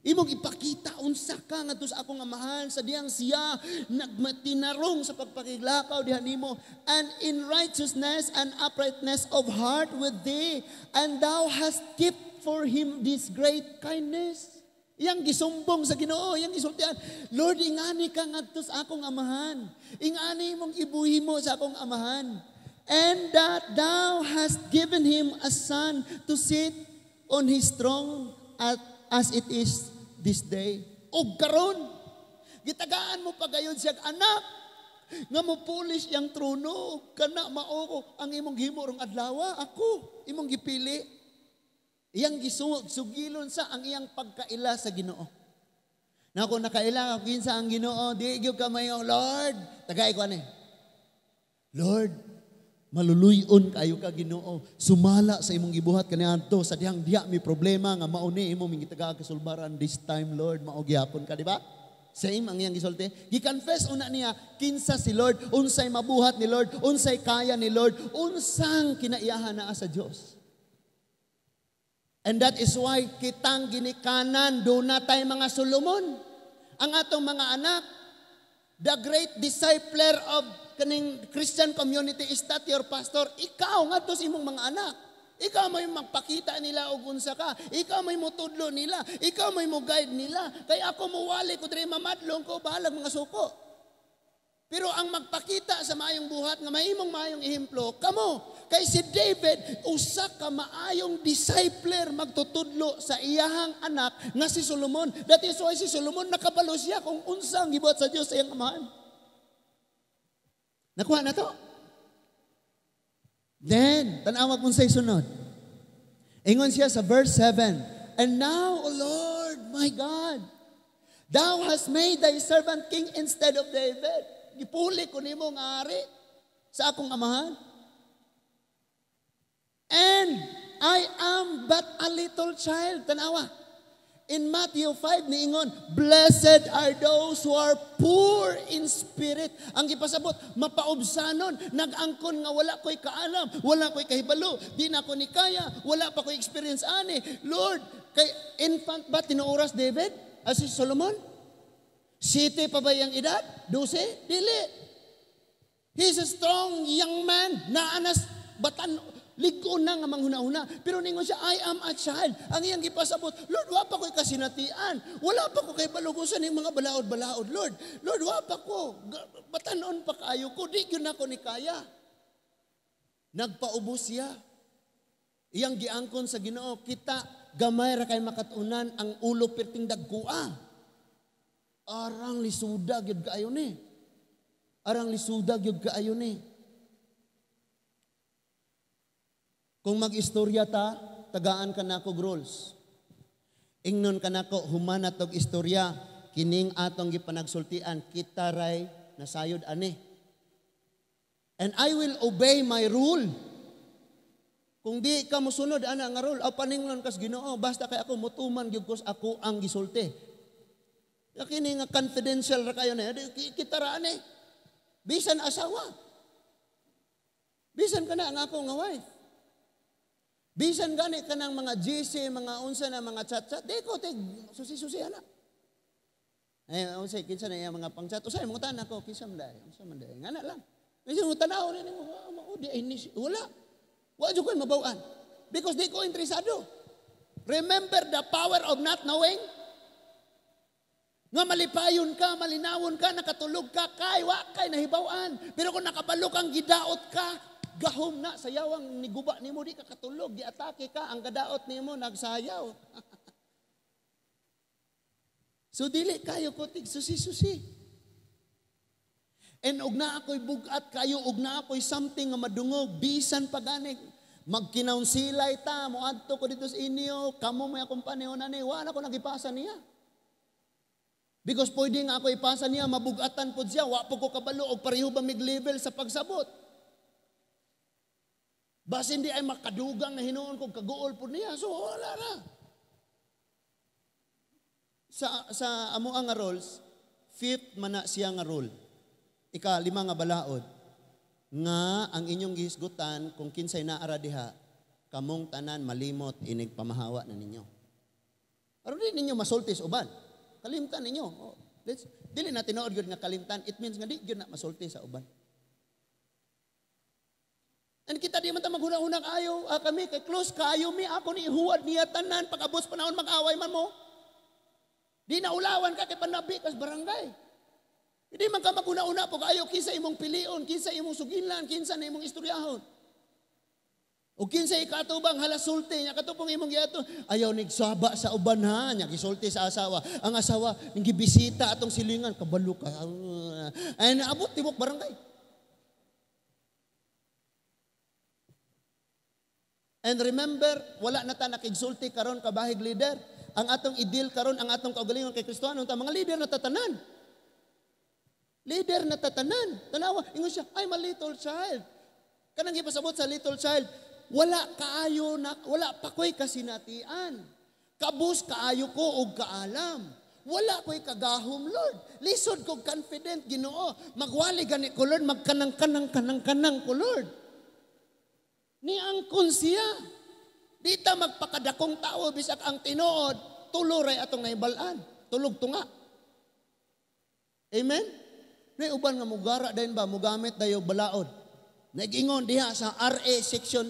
Imong ipakita unsa ka ngadto sa akong amahan sa diyang siya nagmatinarong sa pagpakiglakaw diha nimo and in righteousness and uprightness of heart with thee, and thou hast kept for him this great kindness. Iyang gisumbong sa Ginoo, iyang gisultian, "Lord, ingani ka ngadto sa akong amahan. Ingani mong ibuhi mo sa akong amahan. And that thou hast given him a son to sit on his throne as it is this day." Og karon, gitagaan mo pa gayon siya anak Nga mo polish iyang trono, kana mao ko ang imong gihimo rong adlaw, ako imong gipili. Iyang gisugilon sa ang iyang pagkaila sa Ginoo. Na kung nakaila ka kinsa ang Ginoo, di gyud ka mayo, "Lord, tagay ko ani. Lord, maluluyon kayo ka, Ginoo. Sumala sa imong gibuhat kaniadto sa dihang diha may problema nga mao ni imong gitagaan kasulbaran this time, Lord, mao gihapon ka," di ba? Same ang iyang gisulti. Gi-confess una niya kinsa si Lord, unsay mabuhat ni Lord, unsay kaya ni Lord, unsang kinaiyahan naa sa Dios. And that is why kitang ginikanan duna tay mga Solomon. Ang atong mga anak, the great discipler of kaning Christian community is not your pastor. Ikaw ngadto sa imong mga anak. Ikaw may magpakita nila og unsa ka. Ikaw may mutudlo nila. Ikaw may mo guide nila. Kay ako muwali ko diri, mamadlong ko, bahalag mga suko. Pero ang magpakita sa maayong buhat nga mahimong maayong ehemplo, kamo. Kay si David, usa ka maayong discipler, magtutudlo sa iyahang anak nga si Solomon. That is why si Solomon nakabalo siya kung unsa ang gibuhat sa Dios sa iyang amahan. Nakuha na to? Then, tan-awag unsay sunod. Ingon siya sa verse 7, "And now, O Lord, my God, Thou hast made Thy servant king instead of David." Gipuli ko nimo nga ari sa akong amahan. "And I am but a little child." Tanawa. In Matthew 5 niingon, "Blessed are those who are poor in spirit." Ang gipasabot, mapaubsanon, nag-angkon nga wala ko'y kaalam, wala ko'y kahibalo, di na ko ni kaya, wala pa ko'y experience ani. Lord, kay infant ba tinuoras David? As si Solomon? 7 pa ba yung edad? 12? Dili. He's a strong young man. Naanas batan ligon na nga manghuna-huna. Pero ningon siya, "I am a child." Ang iyang gipasabot, "Lord, wa pa ko'y kasinatian. Wala pa ko kay balugusan yung mga balaod-balaod. Lord, Lord, wa pa ko. Batanon pa kaayo ko. Di gyud nako ni kaya." Nagpaubos siya. Iyang giangkon sa Ginoo, kita gamay ra kay makatunan, ang ulo perting dagkua. Arang lisuda gyud kaayo ni. Arang lisuda gyud kaayo ni. Kung mag-istorya ta, tagaan ka nako rules. Ingnon ka nako, humana tog istorya, kining atong gipanagsultian, kita ray nasayod ani. And I will obey my rule. Kung di ka mosunod ana nga rule, aw paninglon kas Ginoo, basta kay ako mutuman gyud ko ako ang gisulti. Kini nga confidential ra kayo na, kita ra ani. Bisan asawa. Bisan kana ang ako nga wife. Bisan gani kanang mga GC, mga unsa na mga chat-chat, di ko tig susi-susi ana. Eh, unsa kinsa na iya mga pang-chat? Usay mo tan ako, kinsa man dai, unsa man dai. Ngana lang. Kasi mo tanaw ni mo, oh, di ay ni wala. Wa jud ko'y mabaw-an. Because di ko interesado. Remember the power of not knowing? Nga malipayon ka, malinawon ka, nakatulog ka, kay wa kay nahibaw-an. Pero kung nakabalo kang gidaot ka, gahom na sayawang niguba nimo, di ka katulog, giatake ka, ang gadaot nimo nagsayaw. So dili kayo ko tig susi-susi. And og naa ako'y bugat kayo, og naa ako'y something nga madungog, bisan pa gani magkinaunsilay ta, moadto ko dito sa inyo, kamo may akong panihon ani, wala ko nagipasa niya. Because pwede nga ako ipasa niya, mabugatan pod siya, wa po ko kabalo og pareho ba mig level sa pagsabot. Basin di ay makadugang na hinuon kog kaguol po niya, so wala na. Sa amo nga roles, fifth man na siya nga role. Ika lima nga balaod nga ang inyong gihisgutan kung kinsay naara diha, kamong tanan malimot inig pamahawa na ninyo. Aron di ninyo masulti sa uban. Kalimtan ninyo. Oh, let's dili na tinuod gyud nga kalimtan. It means nga di gyud na masulti sa uban. And kita di man ta maghuna-huna kaayo, kami kay close kaayo mi, ako ni huwad niya tanan, pag-abot panahon mag-away man mo. Di na ulawan ka kay panabi kas barangay. Hindi man ka maghuna-una po kaayo kinsa imong pilion, kinsa imong sugilan, kinsa na imong istoryahon. O kinsa ikatubang hala sulti nya katupong imong giato, ayaw nigsaba sa uban ha, nya gisulti sa asawa. Ang asawa ning gibisita atong silingan, kabalo ka. Ay naabot tibok barangay. And remember, wala na ta nakigsulti karon kabahig leader. Ang atong ideal karon, ang atong kaugalingon kay Kristohanon ta mga leader na tatanan. Leader na tatanan. Tanawa, ingon siya, I'm a little child. Kanang gipasabot sa little child, wala kaayo na, wala pa ko'y kasinatian. Kabus kaayo ko og kaalam. Wala ko'y kagahom, Lord. Lisod ko confident, Ginoo. Magwali gani ko, Lord. Magkanang-kanang kanang-kanang ko, Lord. Ni angkon siya. Di ta magpakadakong tao bisag ang tinuod, tulo ray atong naibal-an. Tulog tunga. Amen? Nay uban nga mugara dayon ba, mugamit dayo balaod. Nag-ingon diha sa RA section,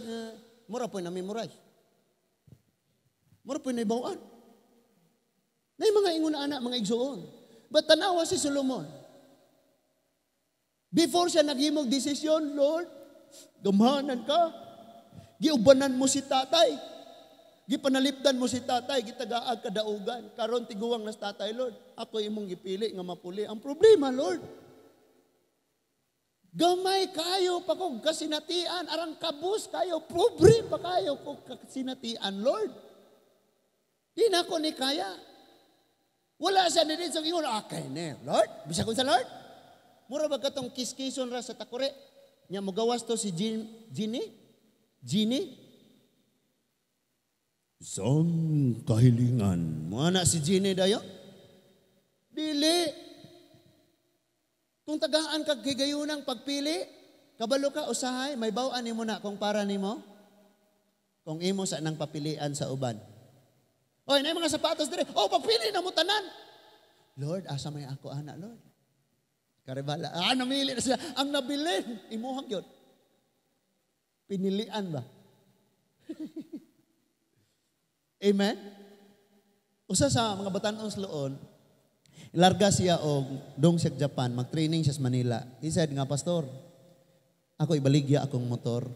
mura po na-memorize. Mura po naibawaan. Nay mga ingon na anak, mga igsuon. But tanawa si Solomon. Before siya naghimog desisyon, Lord, gamhanan ka. Giubanan mo si tatay. Gipanalipdan mo si tatay, gitagaag kadaugan. Karon tiguang nas tatay, Lord. Ako imong gipili nga mapuli. Ang problema, Lord, gamay kayo pa kog kasinatian, arang kabus kayo, pobre pa kayo kog kasinatian, Lord. Di na ko ni kaya. Wala siya ni sa ingon, okay ne, Lord. Bisa ko sa Lord. Mura ba katong kiskison ra sa takure? Nya mogawas to si Ginny? Ginny? Isang kahilingan. Mga na si Ginny dayo? Dili. Kung tagaan kag higayunang pagpili, kabalo ka usahay, may bawaan nimo na kung para nimo. Kung imo sa nang papilian sa uban. Oy, na mga sapatos dire. Oh, pagpili na mo tanan. Lord, asa may ako ana, Lord? Karibala. Ah, namili na sila. Ang nabilin, imuhang yun. Pinilian ba? Amen? Usa sa mga batan-on sa Loon, larga siya og dong sa Japan, mag-training siya sa Manila. He said nga, Pastor, ako ibaligya akong motor.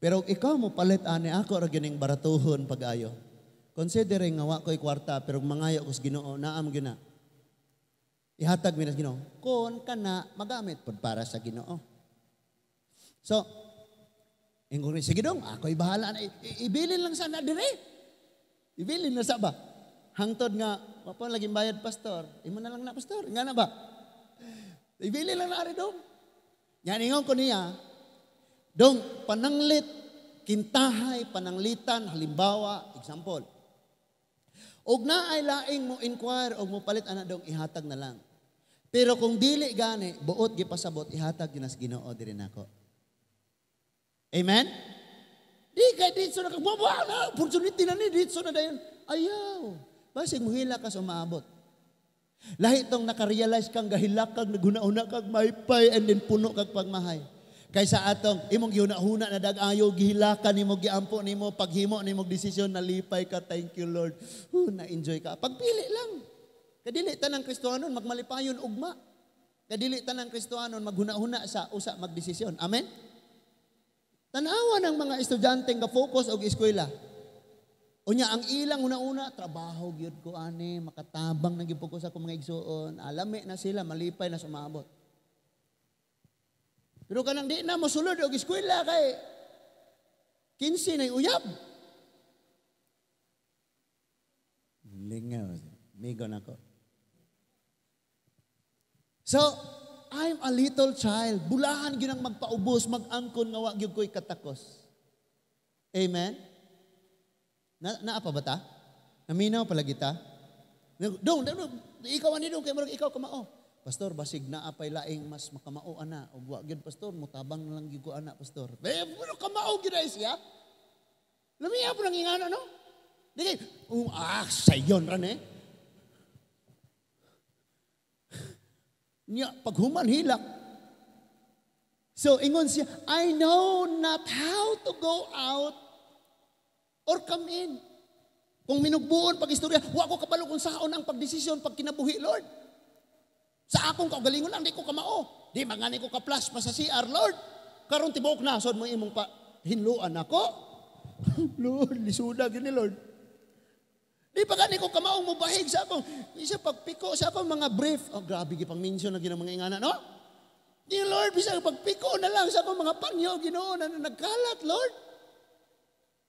Pero ikaw mo palit ani ako ra gyud baratuhon pag-ayo. Considering nga wa ko'y kwarta pero mangayo ko sa Ginoo, naam gyud na. Ihatag mi na sa Ginoo. Kon kana magamit pod para sa Ginoo. So, ingon ni, sige dong, ako'y bahala na. Ibilin lang sana dire. Ibilin na sa ba? Hangtod nga, wa pa lagi bayad, pastor. Imo na lang na, pastor. Nga na ba? Ibilin lang na ari dong. Yan ingon ko niya, dong pananglit, kintahay, pananglitan, halimbawa, example. Og naay laing mo inquire og mo palit ana dong, ihatag na lang. Pero kung dili gani, buot gipasabot, ihatag gyud sa Ginoo diri nako. Amen? Di kay dito na kag mabuha na opportunity na ni dito na dayon. Ayaw. Basig muhila ka sa umaabot. Lahi tong nakarealize kang gahilak kag naghuna-huna kag maypay and then puno kag pagmahay. Kaysa atong imong gihuna-huna na dag-ayo gihilakan nimo giampo nimo paghimo nimo desisyon nalipay ka, thank you Lord. Na-enjoy ka. Pagpili lang. Kadili tanang Kristohanon magmalipayon ugma. Kadili tanang Kristohanon maghuna-huna sa usa magdesisyon. Amen? Tanawa ng mga estudyante nga focus og eskwela. Unya ang ilang una-una trabaho gyud ko ani, makatabang na gyud ko sa akong mga igsuon. Alami na sila, malipay na sumabot. Pero kanang di na mosulod og eskwela kay 15 na uyab. Lingaw, migo nako. So, I'm a little child. Bulahan gyud ang magpaubos, mag-angkon nga wa gyud ko'y katakos. Amen? Naa pa ba ta? Naminaw pala kita? Dong, dong, ikaw ani dong, kay murag ikaw kamao. Pastor, basig naa pay laing mas makamao ana. Ug wa gyud pastor, mutabang na lang gyud ko ana, pastor. Eh, pero kamao gyud ay siya. Lamiya po nang ingana, no? Di kay, sayon ra ni. Nya, paghuman hilak. So, ingon siya, I know not how to go out or come in. Kung minugbuon pag-istorya, wa ko kabalo kung saon ang pagdesisyon pag kinabuhi, Lord. Sa akong kaugalingon lang, di ko kamao. Di mangani ko ka-plus pa sa CR, Lord. Karon tibuok na, sod mo imong pa. hinluan ako. Lord, lisuda gini, Lord. Di pa gani ko kamaong mubahig sa akong, isa pagpiko sa akong mga brief. Oh, grabe gipang mention na ginang mga ingana, no? Di Lord, bisa pagpiko na lang sa akong mga panyo, Ginoo na nagkalat, Lord.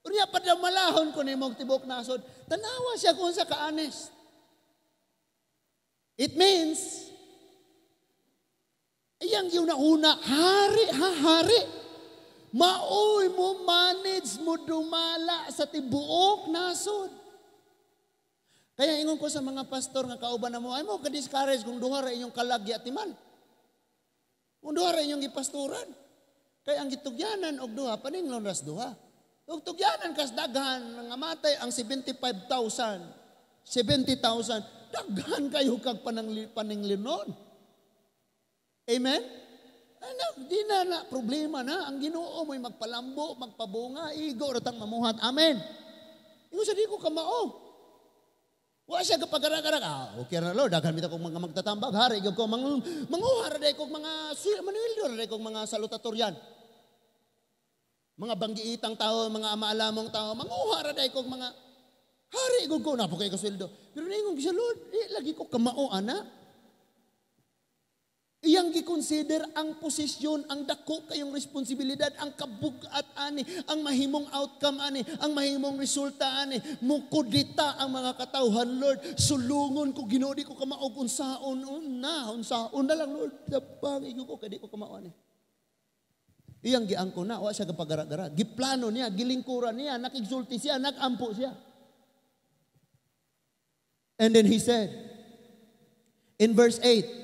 Unya padamalahon ko nimo tibok nasod. Tanawa siya kung sa ka-honest. It means, iyang una-una, hari ha, hari. Maoy mo manage mo dumala sa tibuok nasod. Kaya ingon ko sa mga pastor nga kauban na mo, ay mo ka-discourage kung duha ra inyong kalagya timan. Kung duha ra inyong gipastoran. Kaya ang gitugyanan og duha, paninglon ras duha. Ug tugyanan kas daghan nga matay ang 75,000, 70,000, daghan kayo kag paninglinon. Amen? Ano, di na na problema na. Ang Ginoo mo'y magpalambo, magpabunga, igo ratang mamuhat. Amen. Ingon sa di ko kamao. Wa siya kapagara-gara. Ah, okay na Lord, daghan bitaw kong mga magtatambag, hari gyud ko manguha ra day kog mga manuel ra day kog mga salutatorian. Mga banggiitang tao, mga amaalamong tao, manguha ra day kog mga hari gud ko na po kay kasweldo. Pero ningon siya, Lord, di lagi ko kamao ana. Iyang gi-consider ang posisyon, ang dako kayong responsibilidad, ang kabugat ani, ang mahimong outcome ani, ang mahimong resulta ani. Mukudita ang mga katawhan, Lord. Sulungon ko, Ginoo, di ko kamaog unsaon una, unsaon na lang, Lord. Tabang igo ko, kay di ko kamao ani. Iyang giangko na, wa siya kapagara-gara. Giplano niya, gilingkuran niya, nakigsulti siya, nagampo siya. And then he said, in verse 8,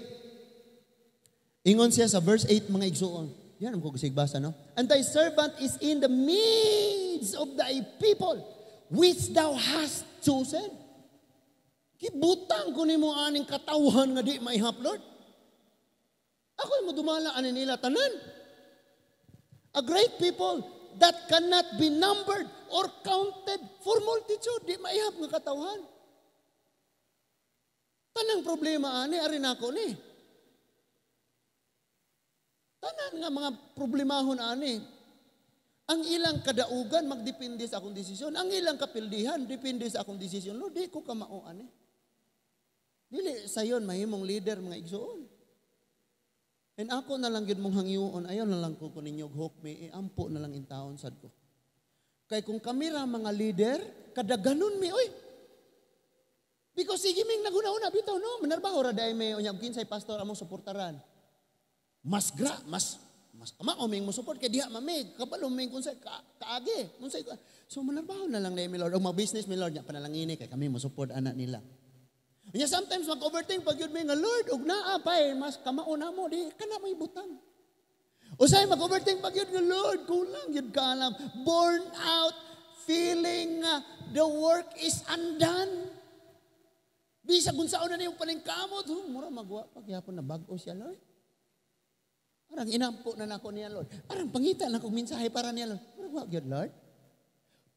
ingon siya sa verse 8, mga igsuon. Yan ang kusigbasa, no? "And thy servant is in the midst of thy people, which thou hast chosen." Gibutang ko nimo aning katawhan nga di maihap, Lord. Ako mo dumala ani nila tanan. "A great people that cannot be numbered or counted for multitude." Di maihap nga katawhan. Tanang problema ani, ari nako ni. Tanan nga mga problemahon ani. Ang ilang kadaugan magdepende sa akong desisyon. Ang ilang kapildihan depende sa akong desisyon. Lord, di ko kamao ani. Dili sayon mahimong leader, mga igsuon. And ako na lang gyud mong hangyoon, ayaw na lang ko ninyo hukmi, iampo na lang intawon sad ko. Kay kung kami ra mga leader, kadaganon mi oy. Because sige ming naguna-una bitaw no, manarbaho ra dai may unya kinsay pastor among suportaran. Mas gra, mas mas mao ming mo support kay diha mami, kabalo ming kung sa ka, kaagi, unsay. So manarbaho na lang mi, Lord, og mag-business mi, Lord, nya panalangini kay kami mo support ana nila. Nya sometimes mag-overthink pag yun mi nga, Lord, og naa pa eh, mas kamao na mo, di kana may butang. Usay mag-overthink pag yun nga, Lord, kulang yun ka alam. Born out, feeling the work is undone. Bisag kung saan na niyong paningkamot, mura magwa pagyapon na bag-o siya, Lord. Parang inampo na nako niya, Lord. Parang pangita na kong mensahe para niya, Lord. Murag wa gyud, Lord.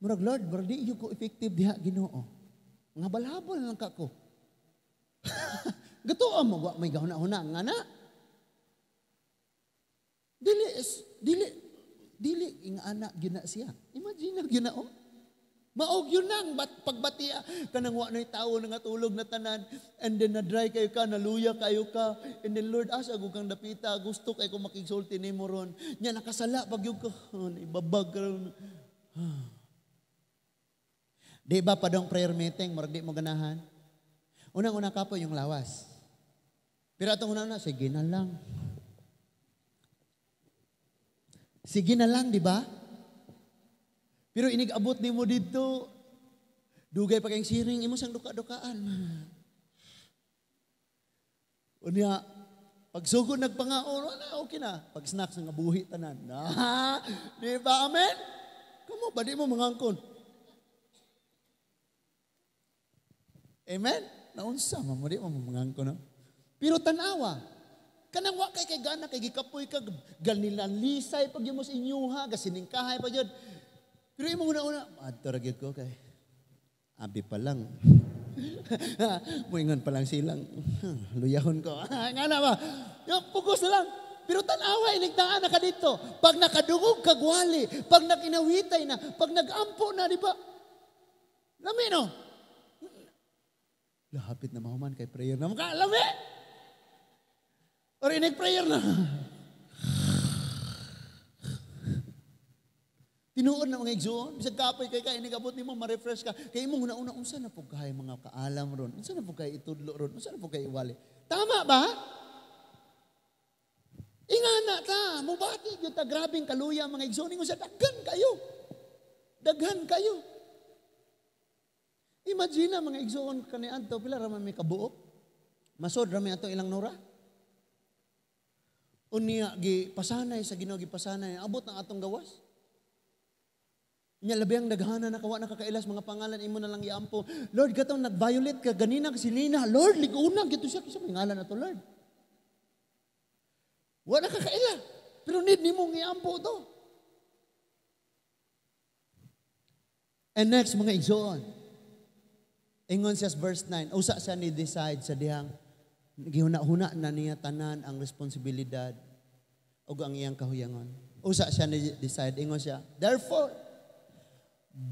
Murag, Lord, murag di ko effective diha, Ginoo. Nga balhabol lang ka ko. Gatuo mo, wa may gahuna-huna nga na. Dili, dili, dili, ing ana gyud na siya. Imagine na gyud na, oh. Maog yun nang bat, pagbatia kanang wa na'y tawo nga tulog na tanan and then na-dry kayo ka, naluya kayo ka, and then, "Lord, asa gud kang dapita? Gusto kay ko makigsulti nimo ron." Nya nakasala pag yun ka, oh, ibabag ka ron. Di ba padong prayer meeting, murag di mo ganahan? Unang-una ka po yung lawas. Pero atong una-una, sige na lang. Sige na lang, di ba? Pero inig-abot nimo dito, dugay pa kayong siring, imo sang duka-dukaan. Unya, pagsugod nagpangaon, wala, okay na. Pag snacks nga buhi tanan. Ah, di ba, amen? Kamo ba, di mo mangangkon? Amen? Naunsa, mamo, di mo mangangkon. No? Pero tanawa, kanang wa kay gana, kay gikapoy ka, ganilan lisay pag yun mo sa inyuha, gasiningkahay pa yun. Pero imong una-una, adto ra gyud ko kay abi pa lang. Muingon pa lang silang, luyahon ko. Nga na ba? Yung, pugos na lang. Pero tan-awa inig naa na ka dito. Pag nakadungog kag wali, pag nakinawitay na, pag nagampo na, di ba? Lami no? Lahapit na mahuman kay prayer na. Maka, lami! Or inig prayer na. Tinuod na mga igsoon, bisag kapoy kay ka inig abot nimo ma-refresh ka. Kay imong una-una unsa na pud kay mga kaalam ron? Unsa na pud kay itudlo ron? Unsa na pud kay iwali? Tama ba? Ingana ta, mubati gyud ta grabeng kaluya mga igsoon ingon siya daghan kayo. Daghan kayo. Imagine na mga igsoon kaniadto pila ra man may kabuok. Masod ra may ato ilang nora. Unya gipasanay sa Ginoo gipasanay abot ang atong gawas. Nya labi ang daghana na kawa nakakailas mga pangalan imo na lang iampo. Lord katong nag-violate ka ganina si Lina. Lord liguna gito siya kinsa may ngalan ato Lord. Wa nakakaila. Pero need nimo iampo to. And next mga igsoon. Ingon siya sa verse 9, usa siya ni decide sa dihang gihuna-huna na niya tanan ang responsibilidad ug ang iyang kahuyangon. Usa siya ni decide ingon siya, therefore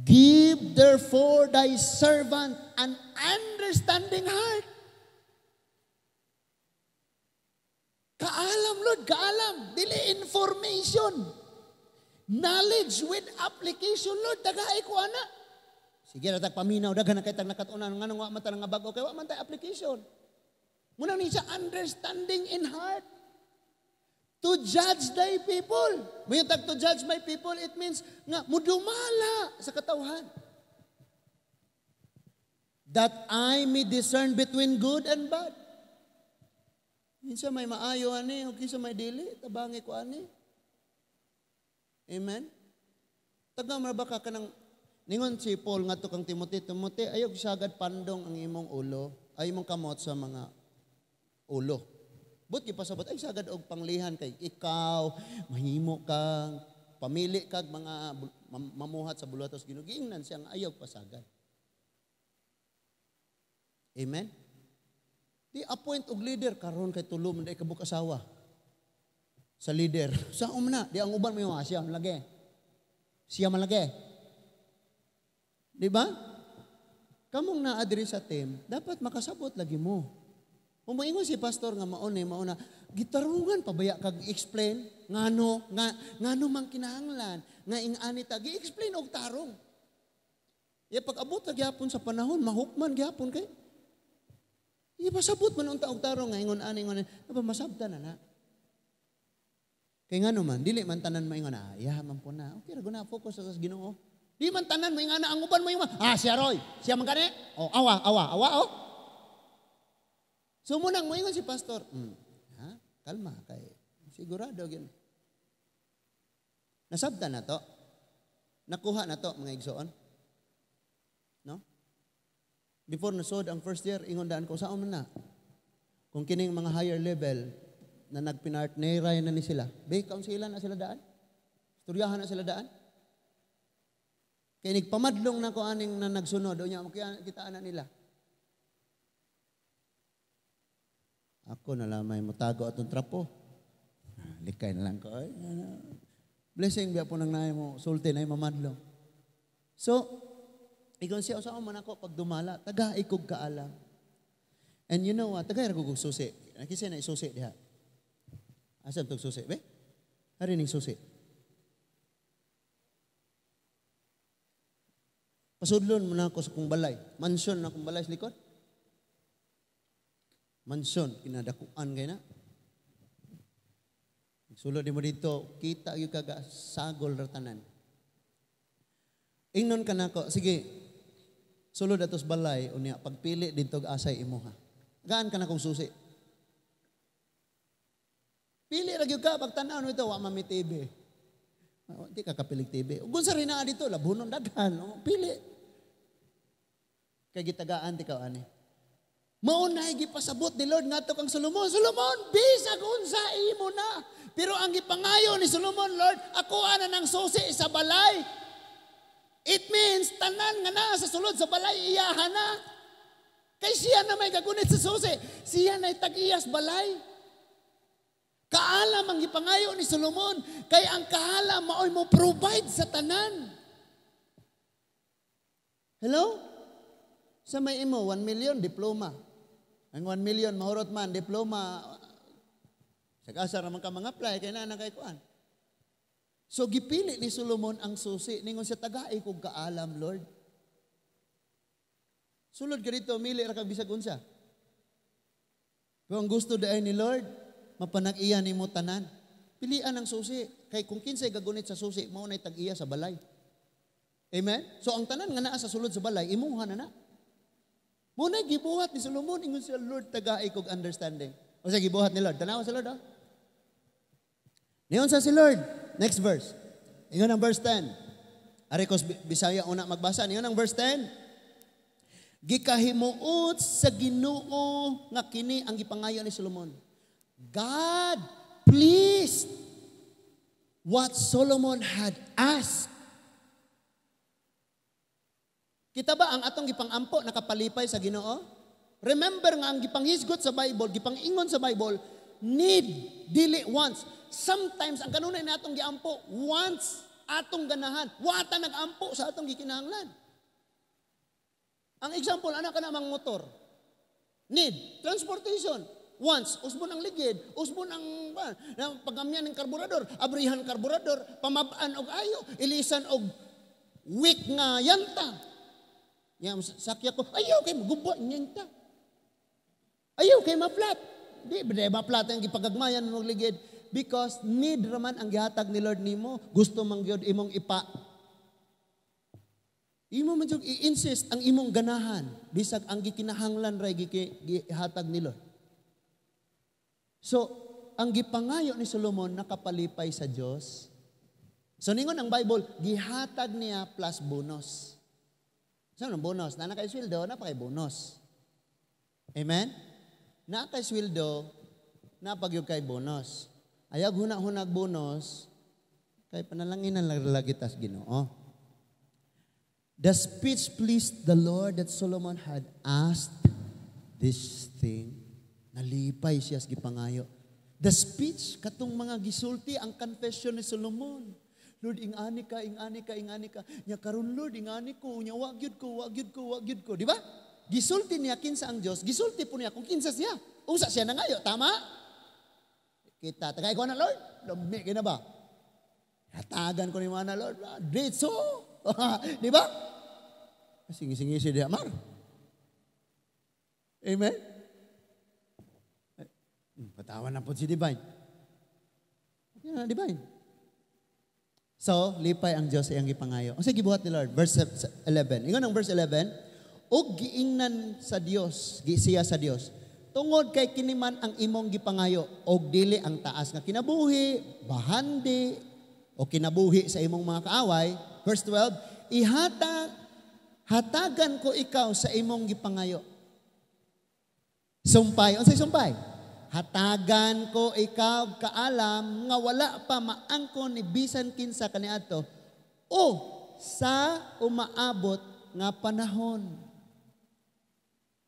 give therefore thy servant an understanding heart. Kaalam, Lord, kaalam. Dili information. Knowledge with application, Lord. Dagaay ko, ana. Sige, ratag paminaw, daghan na kay tag nakatunan. Nganong wa man ta nga bag-o, kay wa man tay application. Muna ni siya understanding in heart. To judge thy people. Mayutag to judge my people, it means nga mudumala sa katawhan. That I may discern between good and bad. Kinsa may maayo ani o kinsa may dili, tabangi ko ani. Amen? Taga ba ka kanang ningon si Paul ngadto kang Timothy, Timothy ayaw sagad pandong ang imong ulo, ay imong kamot sa mga ulo. But gipasabot ay sagad og panglihan kay ikaw mahimo kang pamili kag mga mamuhat sa buluhatos Ginoo. Giingnan siya nga ayaw pasagad. Amen. Di appoint og leader karon kay tulo man day kabuk asawa. Sa leader. Sa umna di ang uban mo siya man lagi. Siya man lagi. Di ba? Kamong naa diri sa team, dapat makasabot lagi mo. Kung moingon si pastor nga mauna, mauna, gitarungan pa baya kag explain ngano nga ngano man kinahanglan nga ing-ani ta gi-explain og tarong. Ya pag abot ra gyapon sa panahon mahukman gyapon kay. Ipasabot man unta og tarong nga ingon ani ingon ani masabtan na na. Kay ngano man dili man tanan maingon ah ya man po na. Okay ra guna focus sa Ginoo. Di man tanan moingana ang uban mo siya Roy, siya man gani. Oh awa awa awa oh. So munang moingon si pastor, ha? Kalma kay sigurado gyud. Nasabtan na to. Nakuha na to mga igsoon. No? Before nasod ang first year, ingon daan ko saon man na. Kung kining mga higher level na nagpinartneray na ni sila, be kaunsilan na sila daan. Istoryahan na sila daan. Kay nigpamadlong na ko aning na nagsunod, unya kita ana nila. Ako na lamay motago atong trapo. Likay na lang ko. Ay, ano. Blessing biya po nang naay mo, sulti na mamadlong. So, igon siya, usaon man ako pag dumala, taga ikog kaalam. And you know what, taga ra kog susi. Kinsa na isusi diha? Asa tog susi, be? Hari ning susi. Pasudlon mo na ako sa kong balay. Mansyon na akong balay sa likod. Mansyon, kinadakuan kay na. Sulod mo dito, kita yung kaga sagol ratanan. Ingnon ka nako, sige, sulod atos balay, unya, pagpili dito asay imuha. Gaan ka na kong susi. Pili ra gyud ka, pagtanaw nito, wa mami TV. Di ka kapilig TV. Ug unsa rin naa dito, labunon daghan, oh, pili. Kay gitagaan ti ka ani. Mao na gipasabot ni Lord ngadto kang Solomon. Solomon, bisag unsa imo na. Pero ang gipangayo ni Solomon, Lord, ako ana ng susi sa balay. It means tanan nga naa sa sulod sa balay iyaha na. Kay siya na may gagunit sa susi. Siya na tag-iyas balay. Kaalam Kaalam ang gipangayo ni Solomon kay ang kaalam maoy mo provide sa tanan. Hello? Sa may imo 1 million, diploma. Ang 1 million mahurot man diploma. Sa asa raman ka mga apply kay naa na kay kuan. So gipili ni Solomon ang susi, ningon siya, "Tagai kog kaalam, Lord." Sulod ka dito, mili ra kag bisag unsa. Pero ang gusto diay ni Lord, mapanag-iya nimo tanan. Pilian ang susi. Kay kung kinsay gagunit sa susi, mao nay tag-iya sa balay. Amen? So ang tanan nga naa sa sulod sa balay, imuha na na. Mao na gibuhat ni Solomon, ingon siya, "Lord, tagai kog understanding." O sa gibuhat ni Lord, tanawa sa Lord, oh. Niingon sa si Lord. Next verse. Ingon ang verse 10. Ari ko Bisaya una magbasa. Ingon ang verse 10. Gikahimuot sa Ginoo nga kini ang gipangayo ni Solomon. God pleased what Solomon had asked. Kita ba ang atong gipangampo nakapalipay sa Ginoo? Remember nga ang gipanghisgot sa Bible, gipangingon sa Bible, need, dili wants. Sometimes ang kanunay natong giampo, wants, atong ganahan. Wa ta nagampo sa atong gikinahanglan. Ang example, anak ka namang motor. Need, transportation. Wants, usbon ang ligid, usbon ang pagamyan ng karburador, abrihan karburador, pamabaan og ayo, ilisan og weak nga yanta. Yang sakya ko, ayaw kay maguba yanta. Ayaw kay ma-flat. Di ba ma-flat ang gipagagmayan mo ligid? Because need raman ang gihatag ni Lord nimo. Gusto man gyud imong ipa. Imo man jud i-insist ang imong ganahan bisag ang gikinahanglan ray gihatag ni Lord. So, ang gipangayo ni Solomon nakapalipay sa Dios. So ningon ang Bible, gihatag niya plus bonus. So, anong bonus? Na kay sweldo, na pa kay bonus. Amen? Na kay sweldo, na pagyud kay bonus. Ayaw huna-hunag bonus, kay panalanginan lang lagi tas Ginoo. The speech pleased the Lord that Solomon had asked this thing. Nalipay siya sa gipangayo. The speech, katong mga gisulti, ang confession ni Solomon. "Lord, ingani ka, ingani ka, ingani ka. Nya karon, Lord, ingani ko, nya wa gyud ko, wa gyud ko, wa gyud ko." Di ba? Gisulti niya kinsa ang Dios, gisulti po niya kung kinsa siya. Unsa siya nangayo, tama? Kita, tagay ko na, Lord. Lami na ba? Hatagan ko ni mga na, Lord. Ditso. Di ba? Singi-singi si Mar. Amen? Patawan na po si Divine. Okay na, Divine. So, lipay ang Diyos sa iyang gipangayo. Ang gibuhat ni Lord? Verse 11. Ingon ang verse 11, ug giingnan sa Dios, siya sa Dios, "Tungod kay kini man ang imong gipangayo og dili ang taas nga kinabuhi, bahandi o kinabuhi sa imong mga kaaway." Verse 12, ihatag hatagan ko ikaw sa imong gipangayo. Sumpay, unsay sumpay? Hatagan ko ikaw kaalam nga wala pa maangkon ni bisan kinsa kaniadto o sa umaabot nga panahon.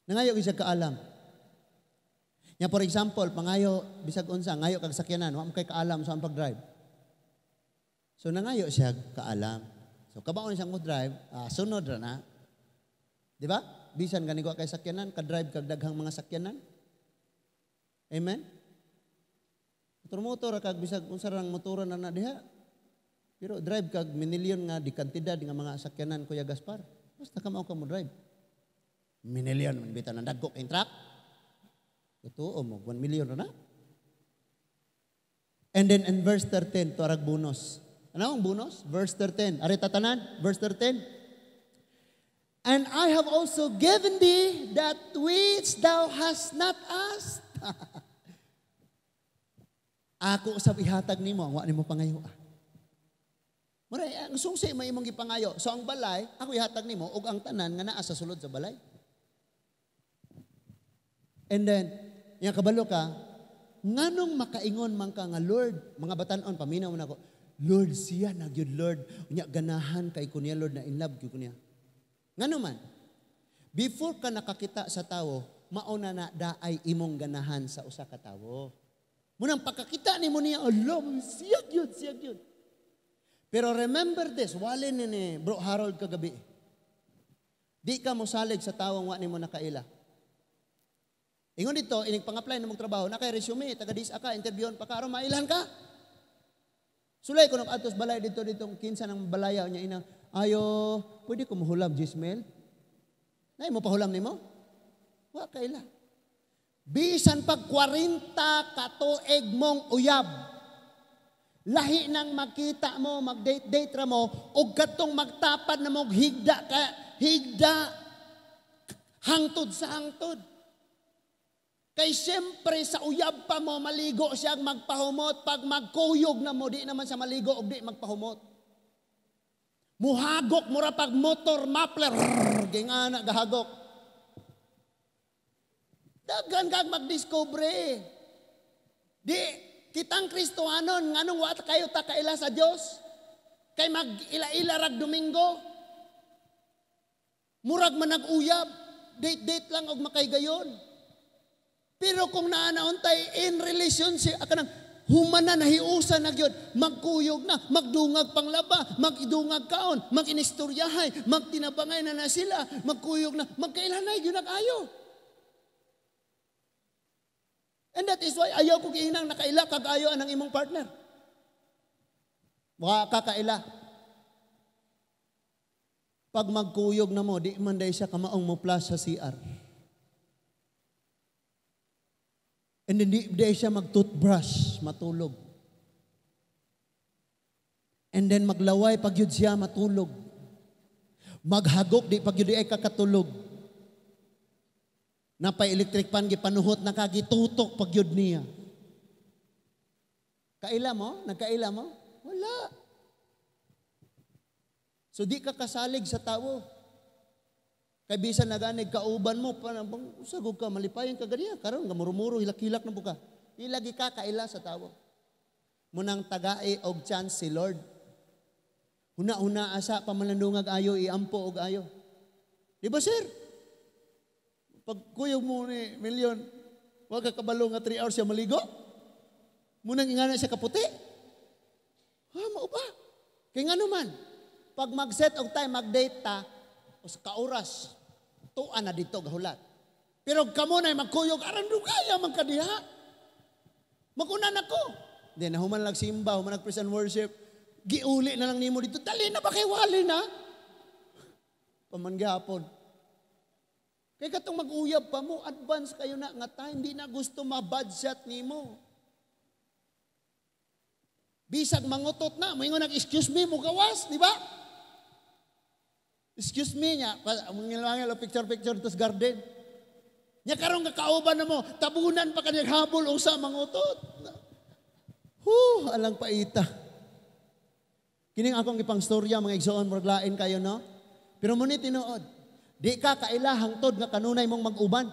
Nangayo siya kaalam. Ya, for example, pangayo bisag unsa, ngayo kag sakyanan, wa mo kay kaalam sa pag-drive. So nangayo siya kaalam. So kabaon siyang mo drive, sunod ra na. Di ba? Bisan gani ko kay sakyanan, ka-drive kag daghang mga sakyanan. Amen? Motor-motor kag bisag unsa rang motora na na diha. Pero drive kag minilyon nga di kantidad nga mga sakyanan, Kuya Gaspar. Basta ka mao ka mo drive. Minilyon man bitan ang dagko kay truck. Totoo mo, 1 million na na. And then in verse 13, tuarag bonus. Ano ang bonus? Verse 13. Ari tatanan, verse 13. And I have also given thee that which thou hast not asked. Ako usab ihatag nimo ang wa nimo pangayo. Mura ang susi may imong gipangayo. So ang balay ako ihatag nimo ug ang tanan nga naa sa sulod sa balay. And then, yang kabalo ka, nganong makaingon man ka nga, "Lord," mga batanon, paminaw na ako, "Lord, siya na gyud, Lord. Unya ganahan kay ko niya, Lord, na in love gyud ko niya." Ngano man? Before ka nakakita sa tawo, mauna na daay imong ganahan sa usa ka tawo. Munang pagkakita nimo niya, alam, siya gyud, siya gyud. Pero remember this, wali ni Bro Harold kagabi. Di ka mosalig sa tawong wa nimo nakaila. Ingon dito, inig pang-apply na mong trabaho, na kay resume, taga dis ka, interviewon pa ka, aron mailhan ka. Sulay ko atos balay dito dito kinsa ng balaya niya ina. Ayo, pwede ko muhulam Gismel? Nay mo pahulam nimo? Wa kaila. Bisan pag 40 katuig mong uyab, lahi nang makita mo, mag-date-date ra mo, og katong magtapad na mo, higda ka, higda, hangtod sa hangtod. Kay siyempre sa uyab pa mo, maligo siya magpahumot. Pag magkuyog na mo, di naman siya maligo og di magpahumot. Muhagok, mura pag motor, muffler, gingana, gahagok. Daghan kag magdiskubre. Di, kitang Kristohanon, nganong wa kayo ta kaila sa Dios? Kay mag-ila-ila rag Domingo. Murag man nag-uyab, date-date lang og makaygayon. Pero kung naa tay in relationship, kanang humana nahiusa na gyud, magkuyog na, magdungag panglaba, magdungag kaon, maginistoryahay, magtinabangay na na sila, magkuyog na, magkailanay gyud nag-ayo. And that is why ayaw ko giinang nakaila kag ayo anang imong partner. Wa ka kaila. Pag magkuyog na mo, di man day siya kamaong mo plus sa CR. And then di siya mag-toothbrush, matulog. And then maglaway pag yun siya matulog. Maghagok di pag yun ay kakatulog. Napay electric pan gipanuhot na ka gitutok pag yun niya. Kaila mo? Nagkaila mo? Wala. So di ka kasalig sa tao. Kay bisan naganig kauban mo, parang usagog ka, malipayan ka ganiya. Karon nga murumuro, hilak-hilak na buka. Ilagi ka kaila sa tao. Munang tagae og chance si Lord. Huna-huna asa pamalandungag ayo, iampo og ayo. Di ba, sir? Pag kuyog mo ni milyon, wag ka kabalo nga 3 hours siya maligo. Munang ingana siya kaputi. Ha, mao ba? Kay ngano man, pag mag-set og time, mag-date ta, o sa kaoras, tuan na dito gahulat. Pero kamo na magkuyog, aran dugaya man kadiha. Magunan ako. Di na human lang simba, human nag praise and worship. Giuli na lang nimo dito. Dali na ba kay wali na? Paman gihapon. Kay katong mag-uyab pa mo, advance kayo na nga time, di na gusto ma-bad shot nimo. Bisag mangutot na, moingon nag excuse me mo gawas, di ba? Excuse me niya, mangilangil o picture-picture tos garden. Nya karon kakauban na mo, tabunan pa kanyang habol usa mangutot. Huh, alang paita. Kining akong ipangstorya mga igsoon, murag lain kayo, no? Pero muni tinuod, di ka kaila hangtod nga kanunay mong mag-uban.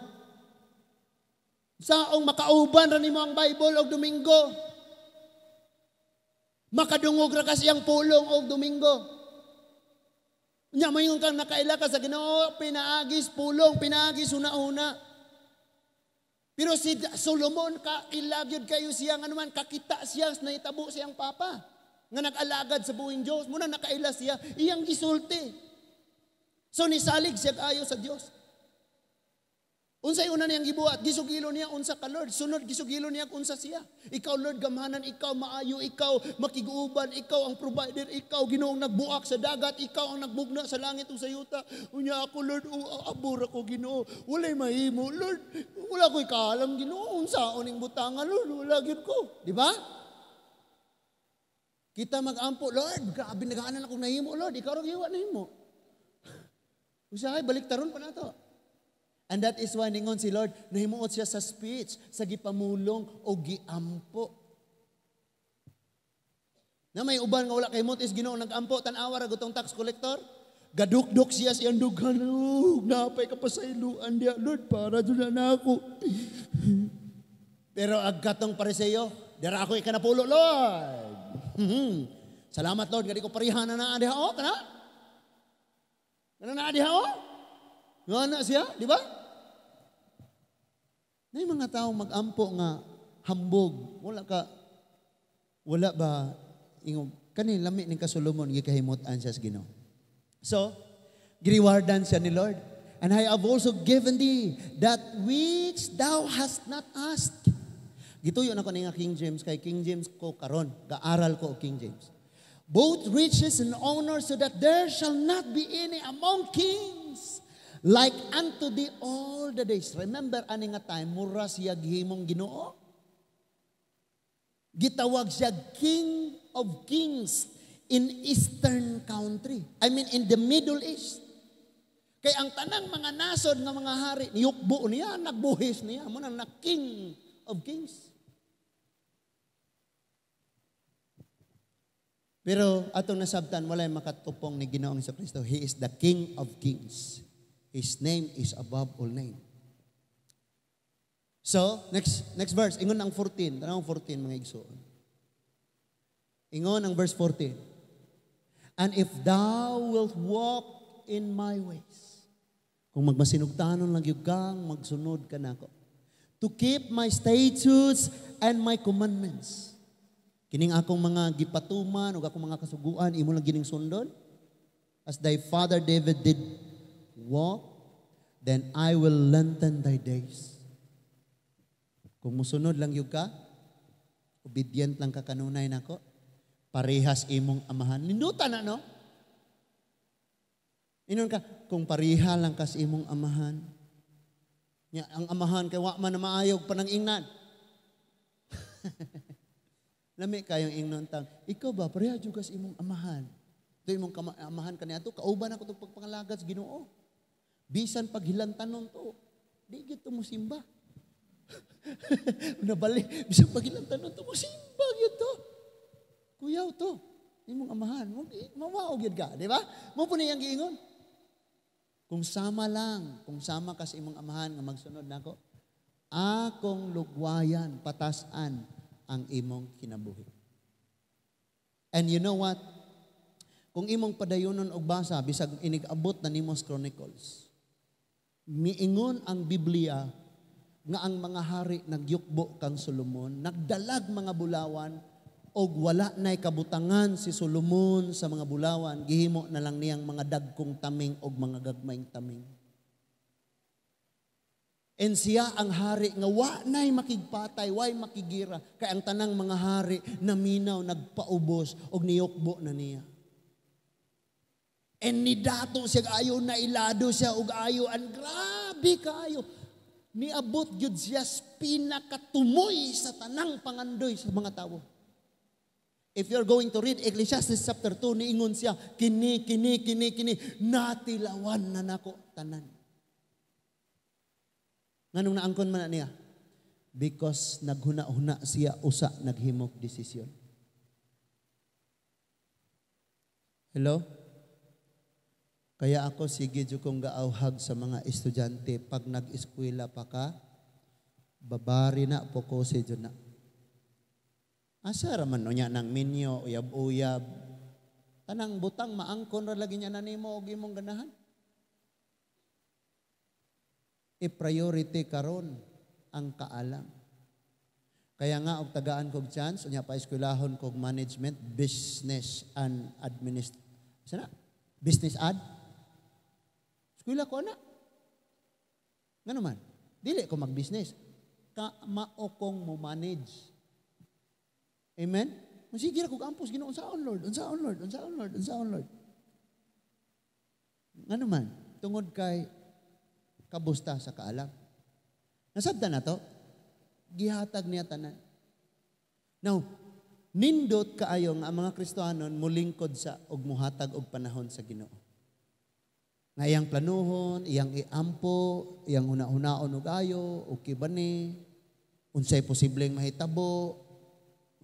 Saong makauban ra nimo ang Bible og Domingo. Makadungog ra kasi ang pulong og Domingo. Nya mayon kang nakaila ka sa Ginoo, pinaagis pulong, pinaagis una-una. Pero si Solomon kaila gyud kayo siya nga naman kakita siya nahitabo siyang papa nga nag-alagad sa buhing Dios, muna nakaila siya iyang gisulti. So nisalig siya ayo sa Dios. Unsay una niyang gibuhat, gisugilo niya unsa ka Lord, sunod gisugilo niya unsa siya. Ikaw Lord gamhanan, ikaw maayo, ikaw makiguban, ikaw ang provider, ikaw Ginoong nagbuak sa dagat, ikaw ang nagbugna sa langit ug sa yuta. Unya ako Lord, abor ako Ginoo, walay mahimo Lord, wala ko'y kaalam Ginoo, unsa ning butanga Lord, wala gyud ko, di ba? Kita magampo, Lord, grabe nagaanan akong nahimo Lord, ikaw ra giwa nahimo. Usahay balik taron pa nato. And that is why ningon si Lord, nahimuot siya sa speech, sa gipamulong o giampo. Na may uban nga wala kay mot is Ginoo nagampo, tan-awa ra gutong tax collector. Gadukdok siya siyang dughan, napay kapasayloan diya, Lord, para jud na ako. Pero agkatong pareseyo, dira ako ikanapulo, Lord. Salamat Lord, gadi ko parihan na naa diha o, kana? Kana naa diha o? Nga na siya, di ba? May mga taong mag-ampo nga hambog, wala ka, wala ba ingong kani lami ning ka Solomon, gikahimut-an siya sa Ginoo. So, girewardan siya ni Lord. "And I have also given thee that which thou hast not asked." Gituyo na ko ni nga King James kay King James ko karon, gaaral ko og King James. "Both riches and honor, so that there shall not be any among kings like unto thee all the days." Remember, ani nga time, mura siya gihimong Ginoo. Gitawag siya King of Kings in Eastern country. I mean, in the Middle East. Kay ang tanang mga nasod nga mga hari, niyukbo niya, nagbuhis niya, mao nang na King of Kings. Pero atong nasabtan, walay makatupong ni Ginoong Kristo. He is the King of Kings. His name is above all name. So, next verse, ingon ang 14. Tanawang 14, mga igsoon. Ingon ang verse 14. "And if thou wilt walk in my ways." Kung magmasinugtanon lang gyud kang magsunod ka nako. "To keep my statutes and my commandments." Kining akong mga gipatuman ug akong mga kasuguan, imo lang gining sundon. "As thy father David did walk, then I will lengthen thy days." Kung musunod lang gyud ka, obedient lang ka kanunay nako, parehas imong amahan. Ninduta na, no? Inon ka, kung pareha lang kas imong amahan. Nya, ang amahan kay wa man na maayog panang ingnan. Lami kayong ingnon tang, ikaw ba, pareha jud kas imong amahan. Ito imong amahan kaniadto, kauban ako itong pagpangalagad sa Ginoo. Bisan paghilantanon to, di gyud to mo simba. Nabali, bisan paghilantanon to, mo simba gyud to. Kuyaw to, imong amahan, mawao gyud ka, di ba? Mao po niyang giingon. Kung sama lang, kung sama ka sa imong amahan nga magsunod nako, akong lugwayan, patasan ang imong kinabuhi. And you know what? Kung imong padayonon og basa, bisag inig-abot na nimo sa Chronicles, miingon ang Biblia nga ang mga hari nagyukbo kang Solomon, nagdalag mga bulawan, og wala na'y kabutangan si Solomon sa mga bulawan, gihimo na lang niyang mga dagkong taming og mga gagmayng taming. And siya ang hari nga wa na'y makigpatay, way makigira, kay ang tanang mga hari naminaw, nagpaubos og niyukbo na niya. And nidato siya ayo, nailado siya og ayo, and grabe kaayo. Niabot gyud siya sa pinakatumoy sa tanang pangandoy sa mga tawo. If you're going to read Ecclesiastes chapter 2, niingon siya, "Kini, kini, kini, kini, natilawan na nako tanan." Nganong naangkon man na niya? Because naghuna-huna siya usa naghimok desisyon. Hello? Kaya ako sige jud kong gaauhag sa mga estudyante, pag nag-eskwela pa ka, babari na, pokose jud na. Asa ra man unya nang minyo, uyab-uyab. Tanang butang maangkon ra lagi niya na nimo og imong ganahan. I-priority karon ang kaalam. Kaya nga og tagaan kog chance, unya pa eskwelahon kog management, business and administ sana? Business ad. Eskwela ko na. Ngano man? Dili ko mag-business. Ka mao kong mo manage. Amen? Sige ra kog ampos Ginoo, unsaon, Lord? Unsaon, Lord? Unsaon, Lord? Unsaon, Lord? Ngano man? Tungod kay kabusta sa kaalam. Nasabtan na to? Gihatag niya tanan. Now, nindot kaayo nga ang mga Kristohanon mulingkod sa og muhatag og panahon sa Ginoo. Nga iyang planuhon, iyang iampo, iyang huna-hunaon og ayo, okay ba ni? Unsay posibleng mahitabo?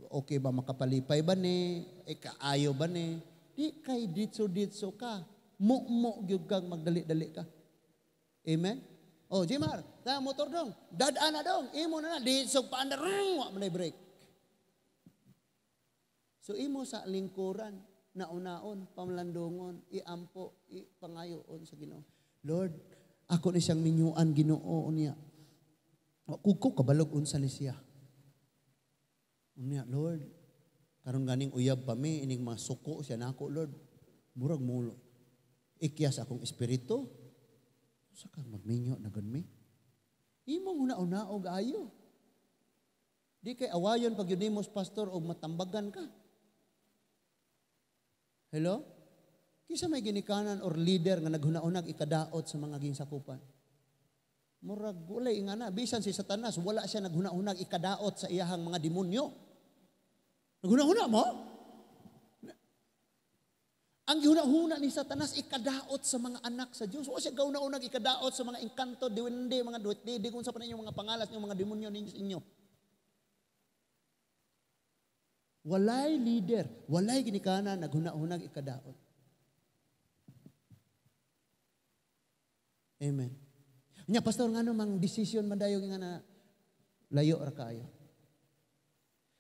Okay ba, makapalipay ba ni? E kaayo ba ni? Di kay ditso-ditso ka. Mu-mu gyud kang magdali-dali ka. Amen? Oh, Jimar, ta motor dong. Dad-a na dong. Imo na na. Ditso paandar, wa man break. So imo sa lingkuran, naunaon, pamlandungon, iampo, ipangayoon sa Ginoo. Lord, ako ni siyang minyuan, Ginoo niya. Wa ko kabalog unsa ni siya. Unya, Lord, karon ganing uyab pa mi, ining masuko siya nako, Lord. Murag mo ikyas akong espiritu. Sa kang magminyo na gud mi. Imong una-una og ayo. Di kay awayon pag yun nimo, pastor, og matambagan ka. Hello? Kisa may ginikanan or leader nga naghuna-unag ikadaot sa mga ginsakupan. Murag walay ingana, bisan si Satanas wala siya naghuna-unag ikadaot sa iyahang mga demonyo. Naghuna-huna mo? Ang gihuna-huna ni Satanas ikadaot sa mga anak sa Dios. Wa siya gauna-unag ikadaot sa mga engkanto, duwende, mga duwet-didi, kung sa pa ninyo mga pangalas ng mga demonyo ninyo sa inyo. Walay leader, walay ginikanan naghuna-hunag ikadaot. Amen. Nya pastor, ngano mang decision man dayo nga na layo ra kaayo.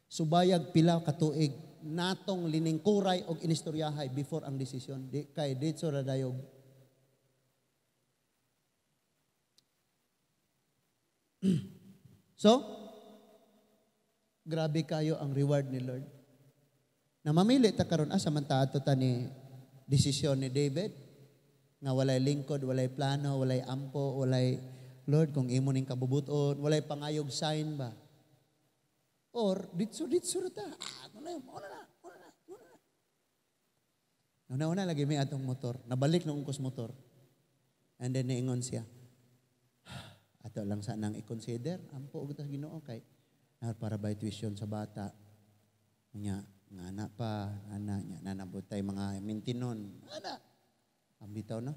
Subayag pila ka tuig natong liningkuray og inistoryahay before ang desisyon. Di kay ditso ra dayog. So, grabe kayo ang reward ni Lord. Na mamili ta karon asa man ta ato ta ni desisyon ni David nga walay lingkod, walay plano, walay ampo, walay Lord kung imo ning kabubuton, walay pangayog sign ba. Or ditso ra ta. Ah, na. Una-una lagi may atong motor. Nabalik na ungkos motor. And then niingon siya, ato lang sa nang i-consider, ampo og ta Ginoo kay para by tuition sa bata. Nya nga na pa, ana nya nanabot tay mga mintinon. Ana. Ang bitaw no.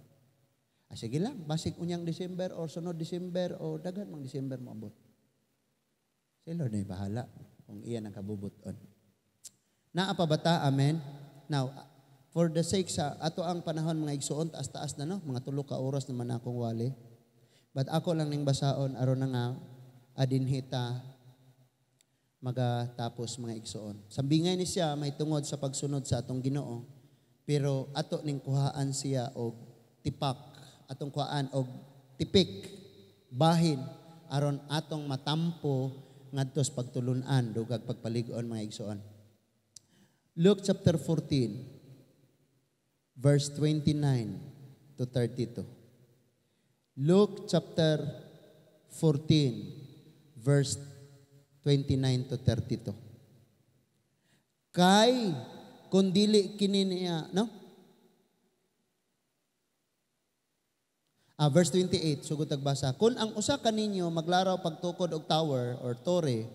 Ah, sige lang, basig unyang December or sunod December o daghan mang December moabot. Si Lord ay bahala kung iyan ang kabubuton. Naa pa bata, amen. Now, for the sake sa ato ang panahon mga igsuon, taas-taas na no, mga 3 ka oras naman akong wali. But ako lang ning basaon aron na nga adinhita magatapos mga igsuon. Sambingay ni siya may tungod sa pagsunod sa atong Ginoo, pero ato ning kuhaan siya og tipak, atong kuhaan og tipik bahin aron atong matampo ngadtos pagtulun-an dugag pagpalig-on mga igsuon. Luke chapter 14 verse 29 to 32. Luke chapter 14 verse 29 to 32. Kay kung dili kini niya, no? Verse 28, sugod tagbasa. Kung ang usa kaninyo maglaraw pagtukod og tower or tore,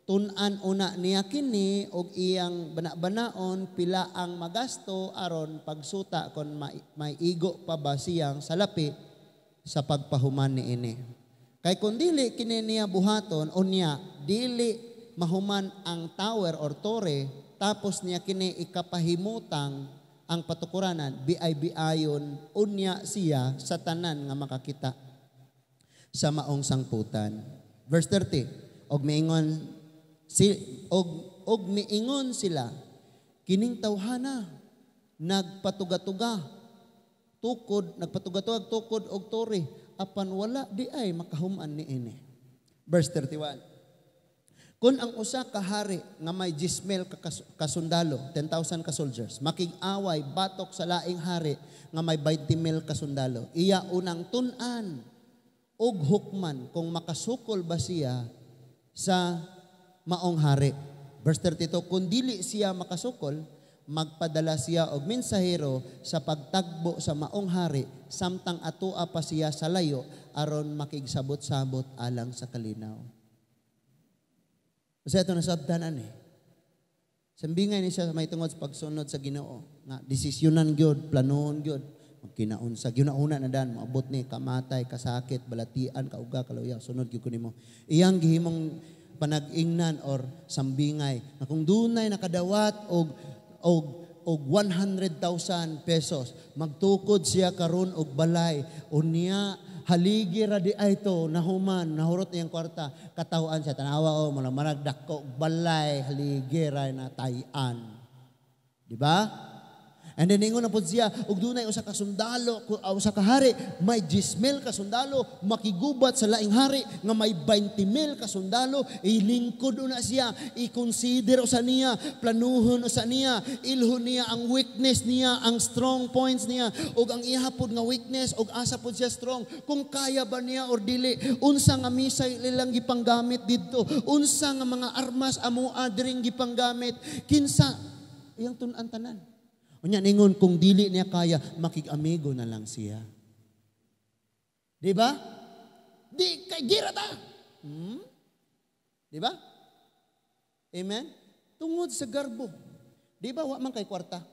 tun-an una niya kini og iyang bana-banaon pila ang magasto aron pagsuta kon may igo pa ba siyang salapi sa pagpahuman niini. Kay kung dili kini niya buhaton unya dili mahuman ang tower or tore, tapos niya kini ikapahimutang ang patukuranan, biay-biayon unya siya sa tanan nga makakita sa maong sangputan. Verse 30, og miingon sila, kining tawhana nagpatugatuga tukod, nagpatugatugag tukod og tore, apan wala di ay makahuman niini. Verse 31. Kung ang usa ka hari nga may 10,000 ka kasundalo, 10,000 ka soldiers, makig-away batok sa laing hari nga may 20,000 ka sundalo, iya unang tun-an og hukman kung makasukol ba siya sa maong hari. Verse 32, kung dili siya makasukol, magpadala siya og mensahero sa pagtagbo sa maong hari samtang atoa pa siya sa layo aron makigsabot-sabot alang sa kalinaw. Kasi ito nasabtanan eh. Sambingay ni siya may tungod sa pagsunod sa Ginoo nga desisyonan gyud, planoon gyud, magkinaon sa ginauna na dan moabot ni kamatay, kasakit, balatian, kauga, kaluya, sunod gyud ko nimo. Iyang gihimong panag-ingnan or sambingay na kung dunay nakadawat og 100,000 pesos, magtukod siya karon og balay, unya haligi ra di ay to, nahuman, nahurot niyang kwarta, katawaan siya, tanawa o, malamarag dako, balay, haligi ra na tayan. Di ba? And then ingon na pod siya, ug dunay usa ka sundalo, usa ka hari, may 10,000 ka sundalo, makigubat sa laing hari nga may 20,000 ka sundalo, ilingkod una siya, i-consider usa niya, planuhon usa niya, ilhon niya ang weakness niya, ang strong points niya, ug ang iya pod nga weakness, ug asa pod siya strong, kung kaya ba niya or dili, unsa nga missile ilang gipanggamit didto, unsa nga mga armas amoa diring gipanggamit, kinsa iyang tun-an tanan. Unya ningon kung dili niya kaya, makig-amigo na lang siya. Di ba? Di kay gira ta. Di ba? Amen? Tungod sa garbo. Di ba wa man kay kwarta?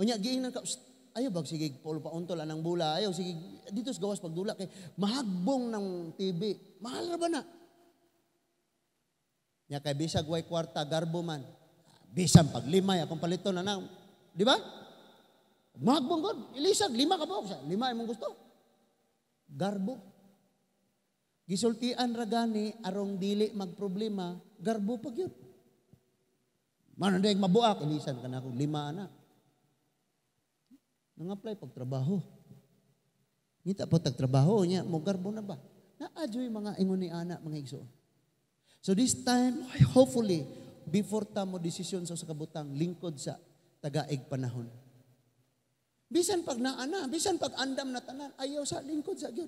Unya giingnan ka, "Psst, ayaw bag sige paulo pauntol anang bula, ayaw sige dito sa gawas pagdula kay mahagbong ng TV. Mahal ra ba na?" Nya kay bisag way kwarta, garbo man. Bisan pag limay akong paliton na nang, di ba? Mahagbong god, ilisag lima ka buok, lima imong gusto. Garbo. Gisultian ra gani arong dili magproblema, garbo pa gyud. Man ndek mabuak, ilisan ka na akong lima ana. Nang-apply pag trabaho. Ngita po tag trabaho niya, mo garbo na ba? Naa juy mga ingon ni ana, mga igsoon. So this time, hopefully, before ta mo desisyon sa kabutang, lingkod sa tagaig panahon. Bisan pag naana, bisan pag andam na tanan, ayaw sa lingkod sa gyud.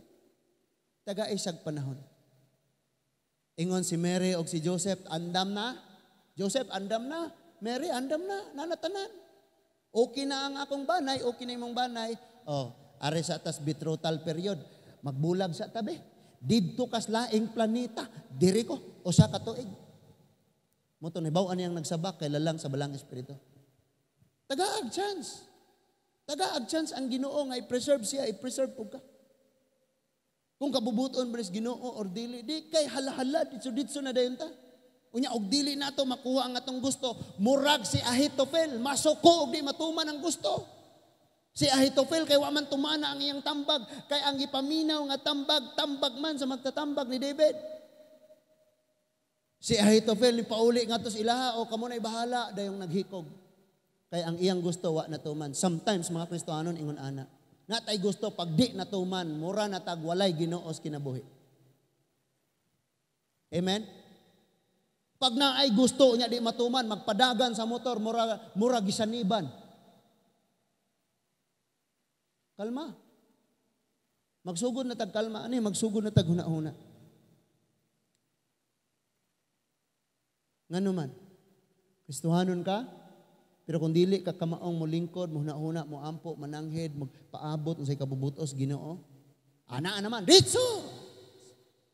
Tagaig panahon. Ingon si Mary og si Joseph, andam na. Joseph, andam na. Mary, andam na. Nanatanan. Okay na ang akong banay, okay na imong banay. Oh, are sa tas betrothal period. Magbulag sa tabi. Didto kas laing planeta. Diri ko, usa ka tuig. Mo to nibaw-an niyang nagsabak kay lalang sa balang espiritu. Tagaag chance. Tagaag chance ang Ginoo nga i-preserve siya, i-preserve pug ka. Kung kabubuton ba Ginoo or dili, di kay halahala ditso ditso na dayon ta. Unya og dili nato makuha ang atong gusto, murag si Ahitofel, masuko og di matuman ang gusto. Si Ahitofel kay wa man tumana ang iyang tambag, kay ang gipaminaw nga tambag, tambag man sa magtatambag ni David. Si Ahitofel ni pauli ngadto sa ilaha o kamo na'y bahala dayong naghikog. Kay ang iyang gusto wa natuman. Sometimes mga Kristohanon ingon ana. Natay gusto pag di natuman, mura na tag walay Ginoo sa kinabuhi. Amen? Pag naay gusto niya di matuman, magpadagan sa motor, mura, mura gisaniban. Kalma. Magsugod na tag kalma ani, magsugod na tag huna-huna. Ngano man, Kristohanon ka, pero kung dili ka kamaong mo lingkod, mo huna-huna, mo ampo, mananghid, magpaabot unsay kabubutos Ginoo. Ana naman, ditso.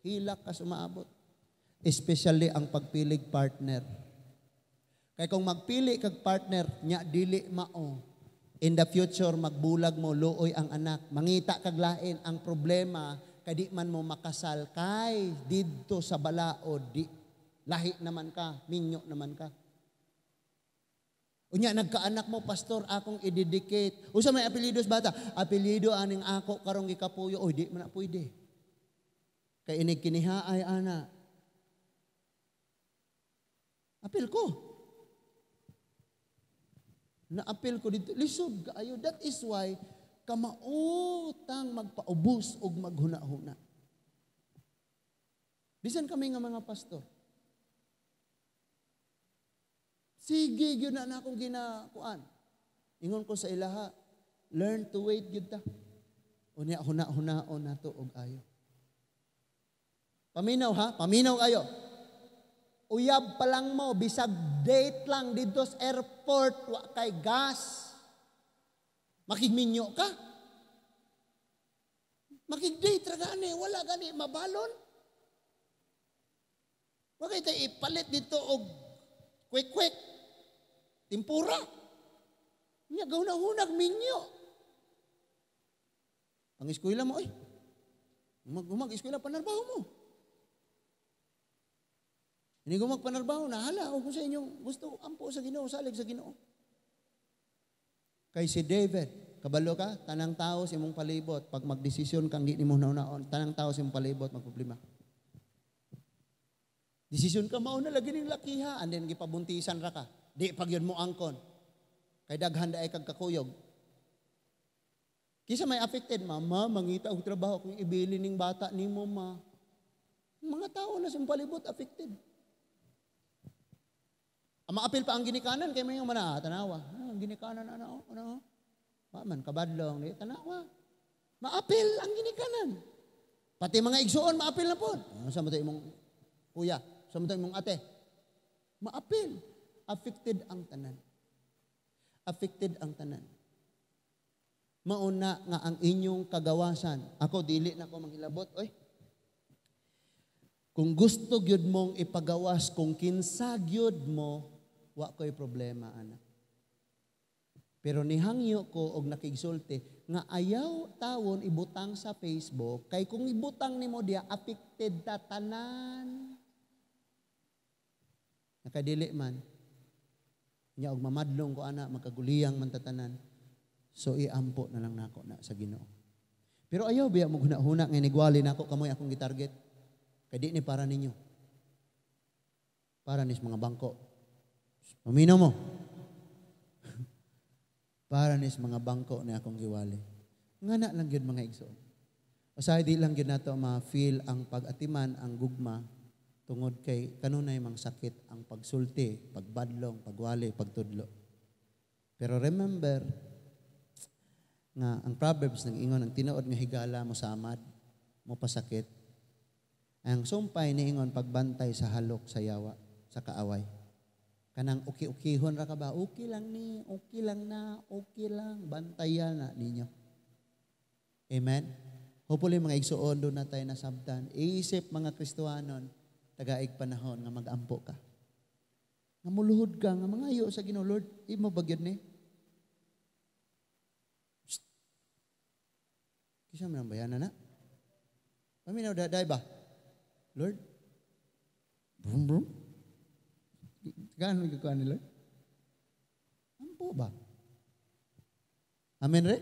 Hilak ka sumaabot. Especially ang pagpilig partner. Kay kung magpili kag partner, nya dili mao. In the future, magbulag mo, luoy ang anak. Mangita kag lain ang problema, kay di man mo makasal, kay didto sa balaod, di lahi naman ka, minyo naman ka. Unya, nagkaanak mo, pastor, akong i-dedicate. Usa may apelyido sa bata? Apelyido aning ako karong gikapuyo. Oy, di man na pwede. Kay inig kiniha ay ana. Apil ko. Naapil ko dito. Lisod kaayo. That is why kamautang magpaubos og maghuna-huna. Bisan kami nga mga pastor. Sige, yun na na akong ginakuan. Ingon ko sa ilaha, learn to wait gyud ta. Unya huna-hunaon nato og ayo. Paminaw ha, paminaw kayo. Uyab pa lang mo, bisag date lang dito sa airport, wa kay gas. Makigminyo ka. Makig-date ra gani, wala gani mabalon. Wa kay tay ipalit dito og quick-quick. Timpura. Nya gahuna-hunag minyo. Ang eskwela mo ay. Mag eskwela panarbaho mo. Hindi ko magpanarbaho na hala o kung sa inyong gusto ampo sa Ginoo, salig sa Ginoo. Kay si David, kabalo ka, tanang tao sa imong palibot, pag magdesisyon kang di nimo naon, tanang tao sa imong palibot magproblema. Desisyon ka mao na lagi ning lakiha, and then gipabuntisan ra ka. Di pag yun mo angkon. Kay daghan diay kag kakuyog. Kisa may affected, "Mama, mangita og trabaho kung ibili ning bata nimo, ma." Mga tao na sa palibot affected. Ang maapil pa ang ginikanan kay may mana, "Tanawa. Ah, ang ginikanan ana oh, ano. Wa man kabadlong di tanawa." Maapil ang ginikanan. Pati mga igsuon maapil na pod. "Sa mo imong kuya, sa mo imong ate." Maapil. Affected ang tanan. Affected ang tanan. Mauna nga ang inyong kagawasan. Ako, dili na ko manghilabot. Oy. Kung gusto gyud mong ipagawas kung kinsa gyud mo, wa ko'y problema ana. Pero nihangyo ko og nakigsulti nga ayaw tawon ibutang sa Facebook kay kung ibutang nimo diya, affected ta tanan. Nakadili man. Nya og mamadlong ko ana, magkaguliyang man tatanan. So iampo na lang nako na sa Ginoo. Pero ayaw biya mo huna-huna nga nigwali nako kamoy akong gitarget. Kay di ni para ninyo. Para nis mga bangko. Paminaw mo. Para nis mga bangko ni akong giwali. Nga na lang gyud, mga igsoon. Usahay di lang gyud nato ma-feel ang pag-atiman ang gugma tungod kay kanunay mang sakit ang pagsulti, pagbadlong, pagwali, pagtudlo. Pero remember nga ang Proverbs nang ingon, ang tinuod nga higala mo samad, mo pasakit. Ang Sumpay niingon, pagbantay sa halok sa yawa, sa kaaway. Kanang uki-ukihon ra ka ba? Okay lang ni, okay lang na, okay lang. Bantayan na ninyo. Amen? Hopefully, mga igsuon, doon na tayo nasabtan. Isip mga Kristohanon, tagaig panahon nga mag-ampo ka. Nga muluhod ka, nga mangayo sa Ginoo, "Lord, imo ba gyud ni?" Psst. Kisa man ang bayana na? Paminaw daday ba? "Lord, brum brum. Gaano ikakuha ni Lord?" Ampo ba? Amen re?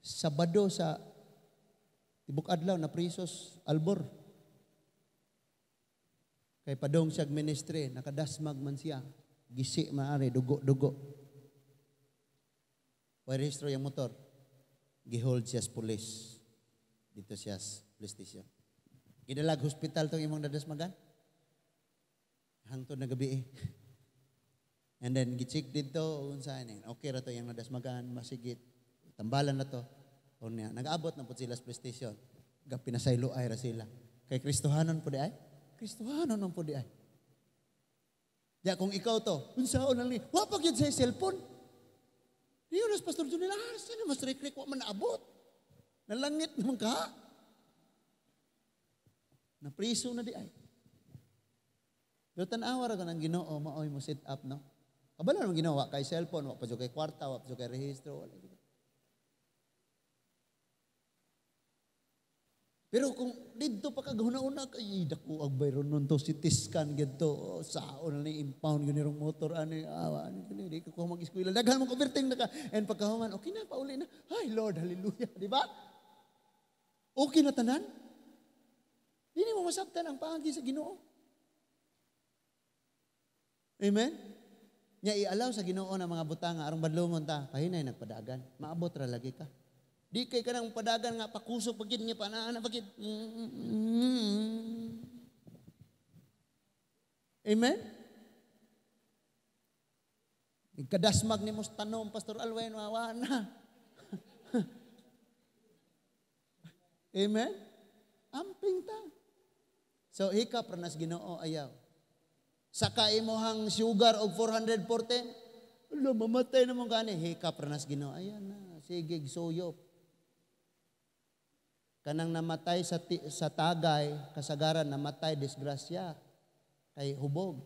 Sabado sa tibok adlaw na prisos Albor. Kay padong siya ministry, nakadasmag man siya. Gisi maari, dugo-dugo. Way rehistro yung motor. Gihold siya sa police. Dito siya sa police station. Gidalag hospital tong imong nadasmagan. Hangtod na gabi eh. And then gi-check dito unsa ini. Okay ra to yung nadasmagan, masigit. Tambalan na to. O niya, nag-abot na pud sila sa police station. Ga pinasaylo ay ra sila. Kay Kristohanon po di ay? Kristohanon man po di ay. Ya kung ikaw to, unsaon lang ni, wa pa gyud sa cellphone. Di yun, Pastor Junil, ah, sino mas rek wa man naabot. Nalangit naman ka. Napriso na di ay. Pero tan-awa ra ka ng Ginoo, maoy mo set up, no? Kabalo naman Ginoo, wa kay cellphone, wa pa jud kay kwarta, wa pa jud kay rehistro, wala jud. Pero kung didto pa kag huna-huna kay dako ag bayron nun to, CT scan gidto, oh, saon na ni impound gyud nirong motor ani, awa ani kini di ko mag-eskwela, daghan mo converting na ka, and pagkahuman okay na, pauli na, ay Lord, hallelujah, di ba? Okay na tanan. Dili mo masabtan ang paagi sa Ginoo. Amen? Nya ialaw sa Ginoo na mga butanga aron badlongon ta, pahinay nagpadagan. Maabot ra lagi ka. Di kay kanang padagan nga pakusog pagid nga panana pagid. Amen? Kadasmag ni mo tanom, Pastor Alwen, wawa na. Amen? Amping ta. So hikap ra nas Ginoo, ayaw. Saka imuhang sugar og 414, lo mamatay na mong gani, hikap ra nas Ginoo. Ayan na, sige suyop. Kanang namatay sa tagay, kasagaran namatay disgrasya kay hubog.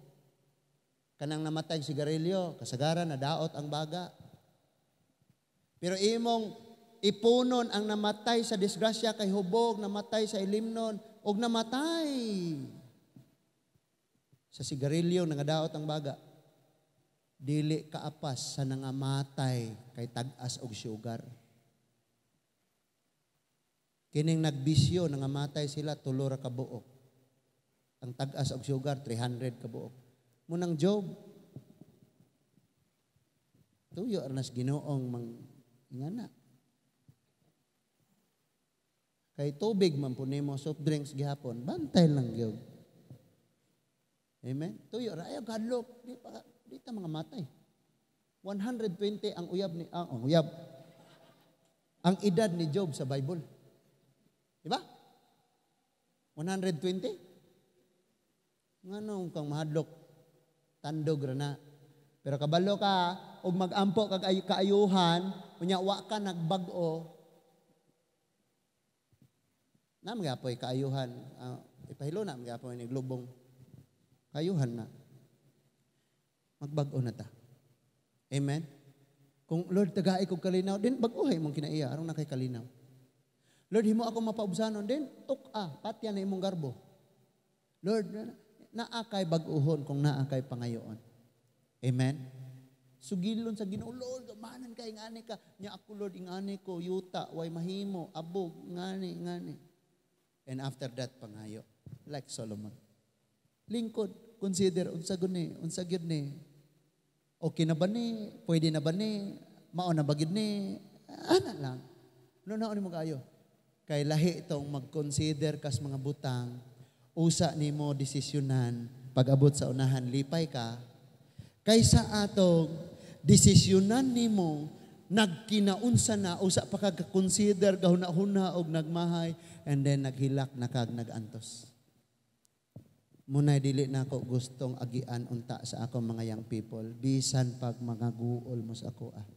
Kanang namatay sigarilyo, kasagaran nadaot ang baga. Pero imong ipunon ang namatay sa disgrasya kay hubog, namatay sa ilimnon, og namatay sa sigarilyo nangadaot ang baga. Dili kaapas sa nangamatay kay tag-as og sugar. Kining nagbisyo, nangamatay sila, tulo ra ka buok. Ang tag-as og sugar, 300 ka buok. Munang Job, Tuyo arnas Ginoong mang ingana. Kay tubig man po nimo, soft drinks gihapon, bantay lang gyud. Amen. Tuyo ra ayaw kadlok, di pa di ta mga matay. 120 ang uyab ni ang uyab. Ang edad ni Job sa Bible. Di ba? 120? Nganong kang mahadlok, tandog ra na. Pero kabalo ka og magampo kag kaayuhan, unya wa ka nagbag-o. Na magapoy kaayuhan, ipahilo na magapoy ni glubong. Kaayuhan na. Magbag-o na ta. Amen. Kung Lord, tagai kog kalinaw, din bag-ohay imong kinaiya aron na kay kalinaw. Lord, himo ako mapaubsanon, din tuk-a, patya na imong garbo. Lord, naa kay bag-uhon kung naa kay pangayoon. Amen. Sugilon sa Ginoo, Lord, manan kay ngani ka. Nya ako, Lord, ingani ko, yuta, way mahimo, abog, ngani, ngani. And after that, pangayo. Like Solomon. Lingkod, consider, unsa gud ni, unsa gyud ni. Okay na ba ni? Pwede na ba ni? Mao na ba gyud ni? Ana lang. No na ni mo kaayo. Kay lahi itong mag-consider kas mga butang, usa nimo desisyonan, pag-abot sa unahan, lipay ka, kaysa atong desisyonan nimo nagkinaunsa na, usa pa kag consider gahuna-huna og nagmahay, and then naghilak na kag nagantos. Munay dili na ako gustong agian unta sa akong mga young people, bisan pag mga guol mo sa ako ah.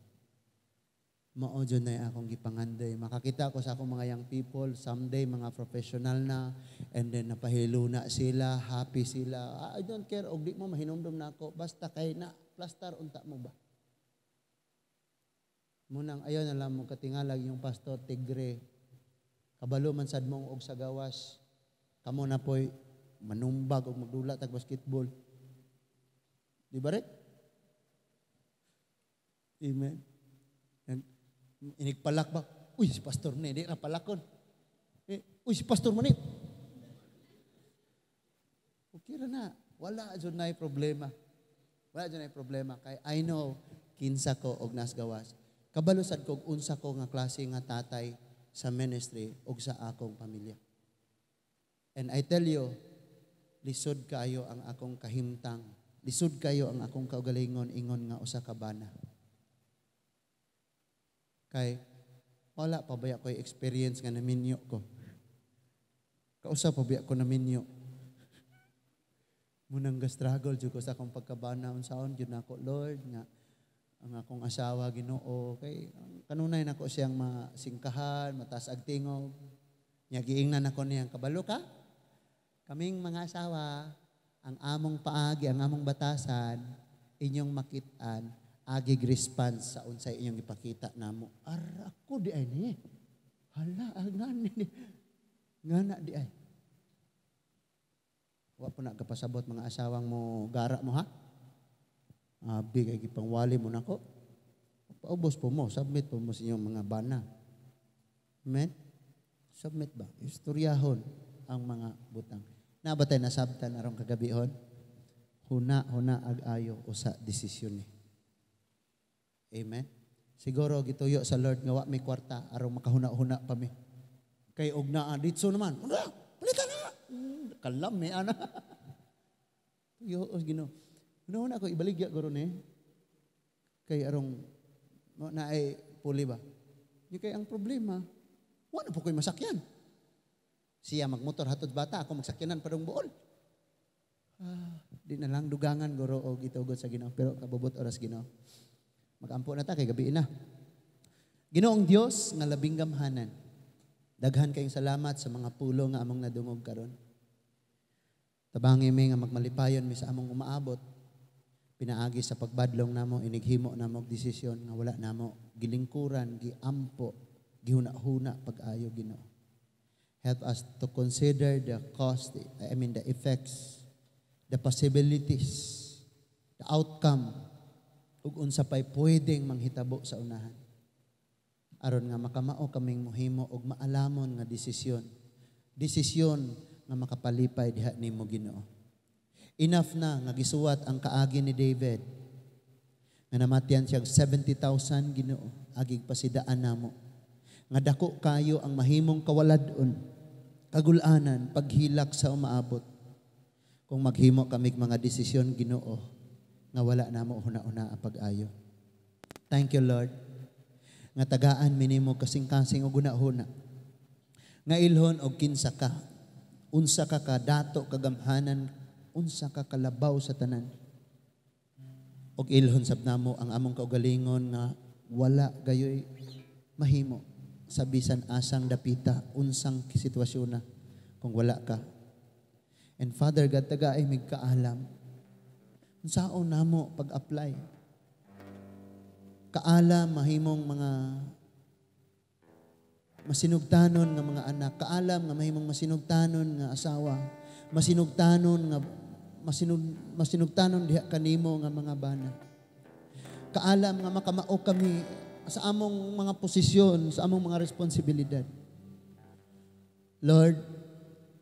Mao jud na akong gipangandoy. Makakita ko sa akong mga young people, someday mga professional na, and then napahilo na sila, happy sila. I don't care, og di mo mahinumdum na ako, basta kay na plaster unta mo ba. Munang ayaw na lang mo katingalag yung pastor Tigre. Kabalo man sad mong og sa gawas. Kamo na po'y manumbag og magdula tag basketball. Di ba, Rick? Amen. Inigpalak ba? Uy, si pastor ni, di na palakon. Eh, uy, si pastor man ni. Okay ra na. Wala jud na problema. Wala jud na problema. Kay I know, kinsa ko og nas gawas. Kabalo sad ko og unsa ko nga klase nga tatay sa ministry og sa akong pamilya. And I tell you, lisod kayo ang akong kahimtang. Lisod kayo ang akong kaugalingon ingon nga usa ka bana. Kay wala pa baya ko'y experience nga naminyo ko. Kausa pa baya ko naminyo. Munang ga-struggle jud ko sa akong pagkabana, unsaon jud nako, Lord, nga ang akong asawa, Ginoo, kay kanunay nako siyang masingkahan, mataas ag tingog. Nya giingnan ako niyang, kabalo ka? Kaming mga asawa, ang among paagi, ang among batasan, inyong makit-an, agig response sa unsay inyong ipakita namo. Ara ako di ay ni. Hala, ngani ni. Ngana di ay. Wa po na kapasabot mga asawang mo gara mo ha. Abi kay gipangwali mo nako. Paubos po mo, submit po mo sa inyong mga bana. Amen? Submit ba? Istoryahon ang mga butang. Na ba tayo nasabtan arong kagabihon? Huna, huna ag ayo usa desisyon ni. Amen? Siguro gituyo sa Lord nga wa may kwarta aron makahuna-huna pa mi. Kay og naa ditso naman. Una, palitan na. Kalam ni ana. Tuyo os Ginoo. Huna-huna ko ibaligya guro ni. Kay arong mo na ay puli ba? Di kay ang problema, wa na po ko'y masakyan. Siya magmotor hatod bata, ako magsakyanan padung buol. Di na lang dugangan guro og itugot sa Ginoo, pero kabubot oras Ginoo. Magampo na ta kay gabi na. Ginoong Dios nga labing gamhanan. Daghan kayong salamat sa mga pulo nga among nadungog karon. Tabangi mi nga magmalipayon mi sa among umaabot. Pinaagi sa pagbadlong namo, inighimo namo og desisyon nga wala namo gilingkuran, giampo, gihuna-huna pag-ayo, Ginoo. Help us to consider the cost, I mean the effects, the possibilities, the outcome, ug unsa pay pwedeng manghitabo sa unahan. Aron nga makamao kaming mohimo og maalamon nga desisyon. Desisyon nga makapalipay diha nimo, Ginoo. Enough na nga gisuwat ang kaagi ni David. Nga namatian siya 70,000, Ginoo, agig pasidaan namo. Nga dako kayo ang mahimong kawalad-on, kagulanan, paghilak sa umaabot kung maghimo kami mga desisyon, Ginoo, nga wala namo huna-huna ang pag-ayo. Thank you, Lord. Nga tagaan mi nimo kasing-kasing og huna-huna. Nga ilhon og kinsa ka, unsa ka kadato kagamhanan, unsa ka kalabaw sa tanan. Og ilhon sab namo ang among kaugalingon nga wala gayoy mahimo sa bisan asang dapita, unsang sitwasyon na kung wala ka. And Father God, tagaay mig kaalam. Unsaon namo pag-apply? Kaalam mahimong mga masinugtanon nga mga anak, kaalam nga mahimong masinugtanon nga asawa, masinugtanon nga masinugtanon diha kanimo nga mga bana. Kaalam nga makamao kami sa among mga posisyon, sa among mga responsibilidad. Lord,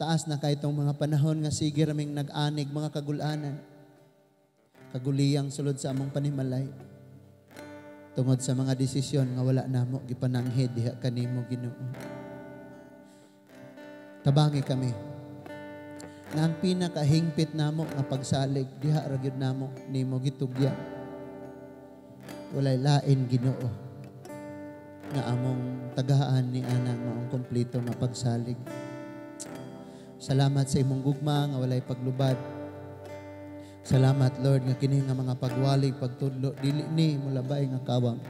taas na kay itong mga panahon nga sige raming nag-anig mga kagulanan. Kaguliyang sulod sa among panimalay. Tungod sa mga desisyon nga wala namo gipananghid diha kanimo, Ginoo. Tabangi kami nga ang pinakahingpit namo nga pagsalig diha ra gyud namo nimo gitugyan. Walay lain, Ginoo, nga among tagaan ni ana maong kompleto nga pagsalig. Salamat sa imong gugma nga walay paglubad. Salamat, Lord, nga kini nga mga pagwali, pagtudlo, dili ni mulabay nga kawang.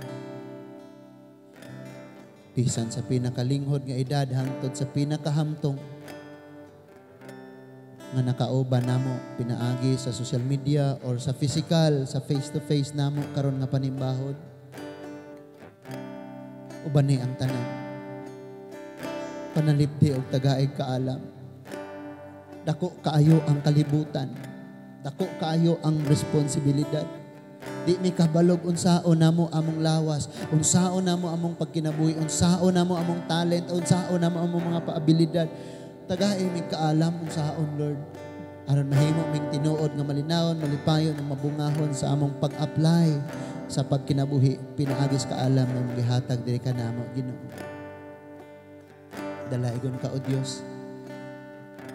Bisan sa pinakalinghod nga edad hangtod sa pinakahamtong nga nakauban namo pinaagi sa social media or sa physical, sa face-to-face namo karon nga panimbahod. Uban ni ang tanan. Panalipdi og tagaig kaalam. Dako kaayo ang kalibutan. Dako kaayo ang responsibilidad. Di mi kabalog unsaon namo among lawas, unsaon namo among pagkinabuhi, unsaon namo among talent, unsaon namo among mga paabilidad. Tagai mig kaalam unsaon, Lord. Aron mahimo ming tinuod nga malinawon, malipayon ug mabungahon sa among pag-apply sa pagkinabuhi pinaagi sa kaalam nga imong gihatag diri kanamo, Ginoo. Dalaigon ka, O Dios.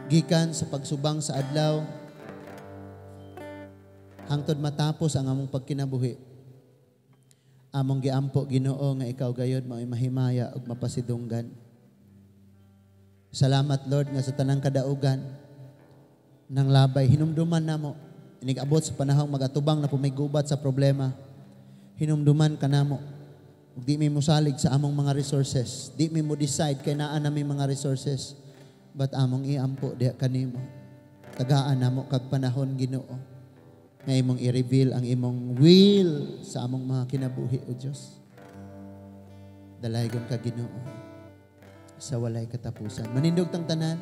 Gikan sa pagsubang sa adlaw hangtod matapos ang among pagkinabuhi, among giampo, Ginoo, nga ikaw gayod mao'y mahimaya ug mapasidunggan. Salamat, Lord, nga sa tanang kadaugan ng labay hinumduman namo inig-abot sa panahong magatubang na pumigubat sa problema. Hinumduman ka namo. Ug di mi mosalig sa among mga resources. Di mi mo decide kay naa nami mga resources. But among iampo diha kanimo. Tagaan namo kag panahon, Ginoo, nga imong i-reveal ang imong will sa among mga kinabuhi, O Dios. Dalaygon ka, Ginoo, sa walay katapusan. Manindog tang tanan.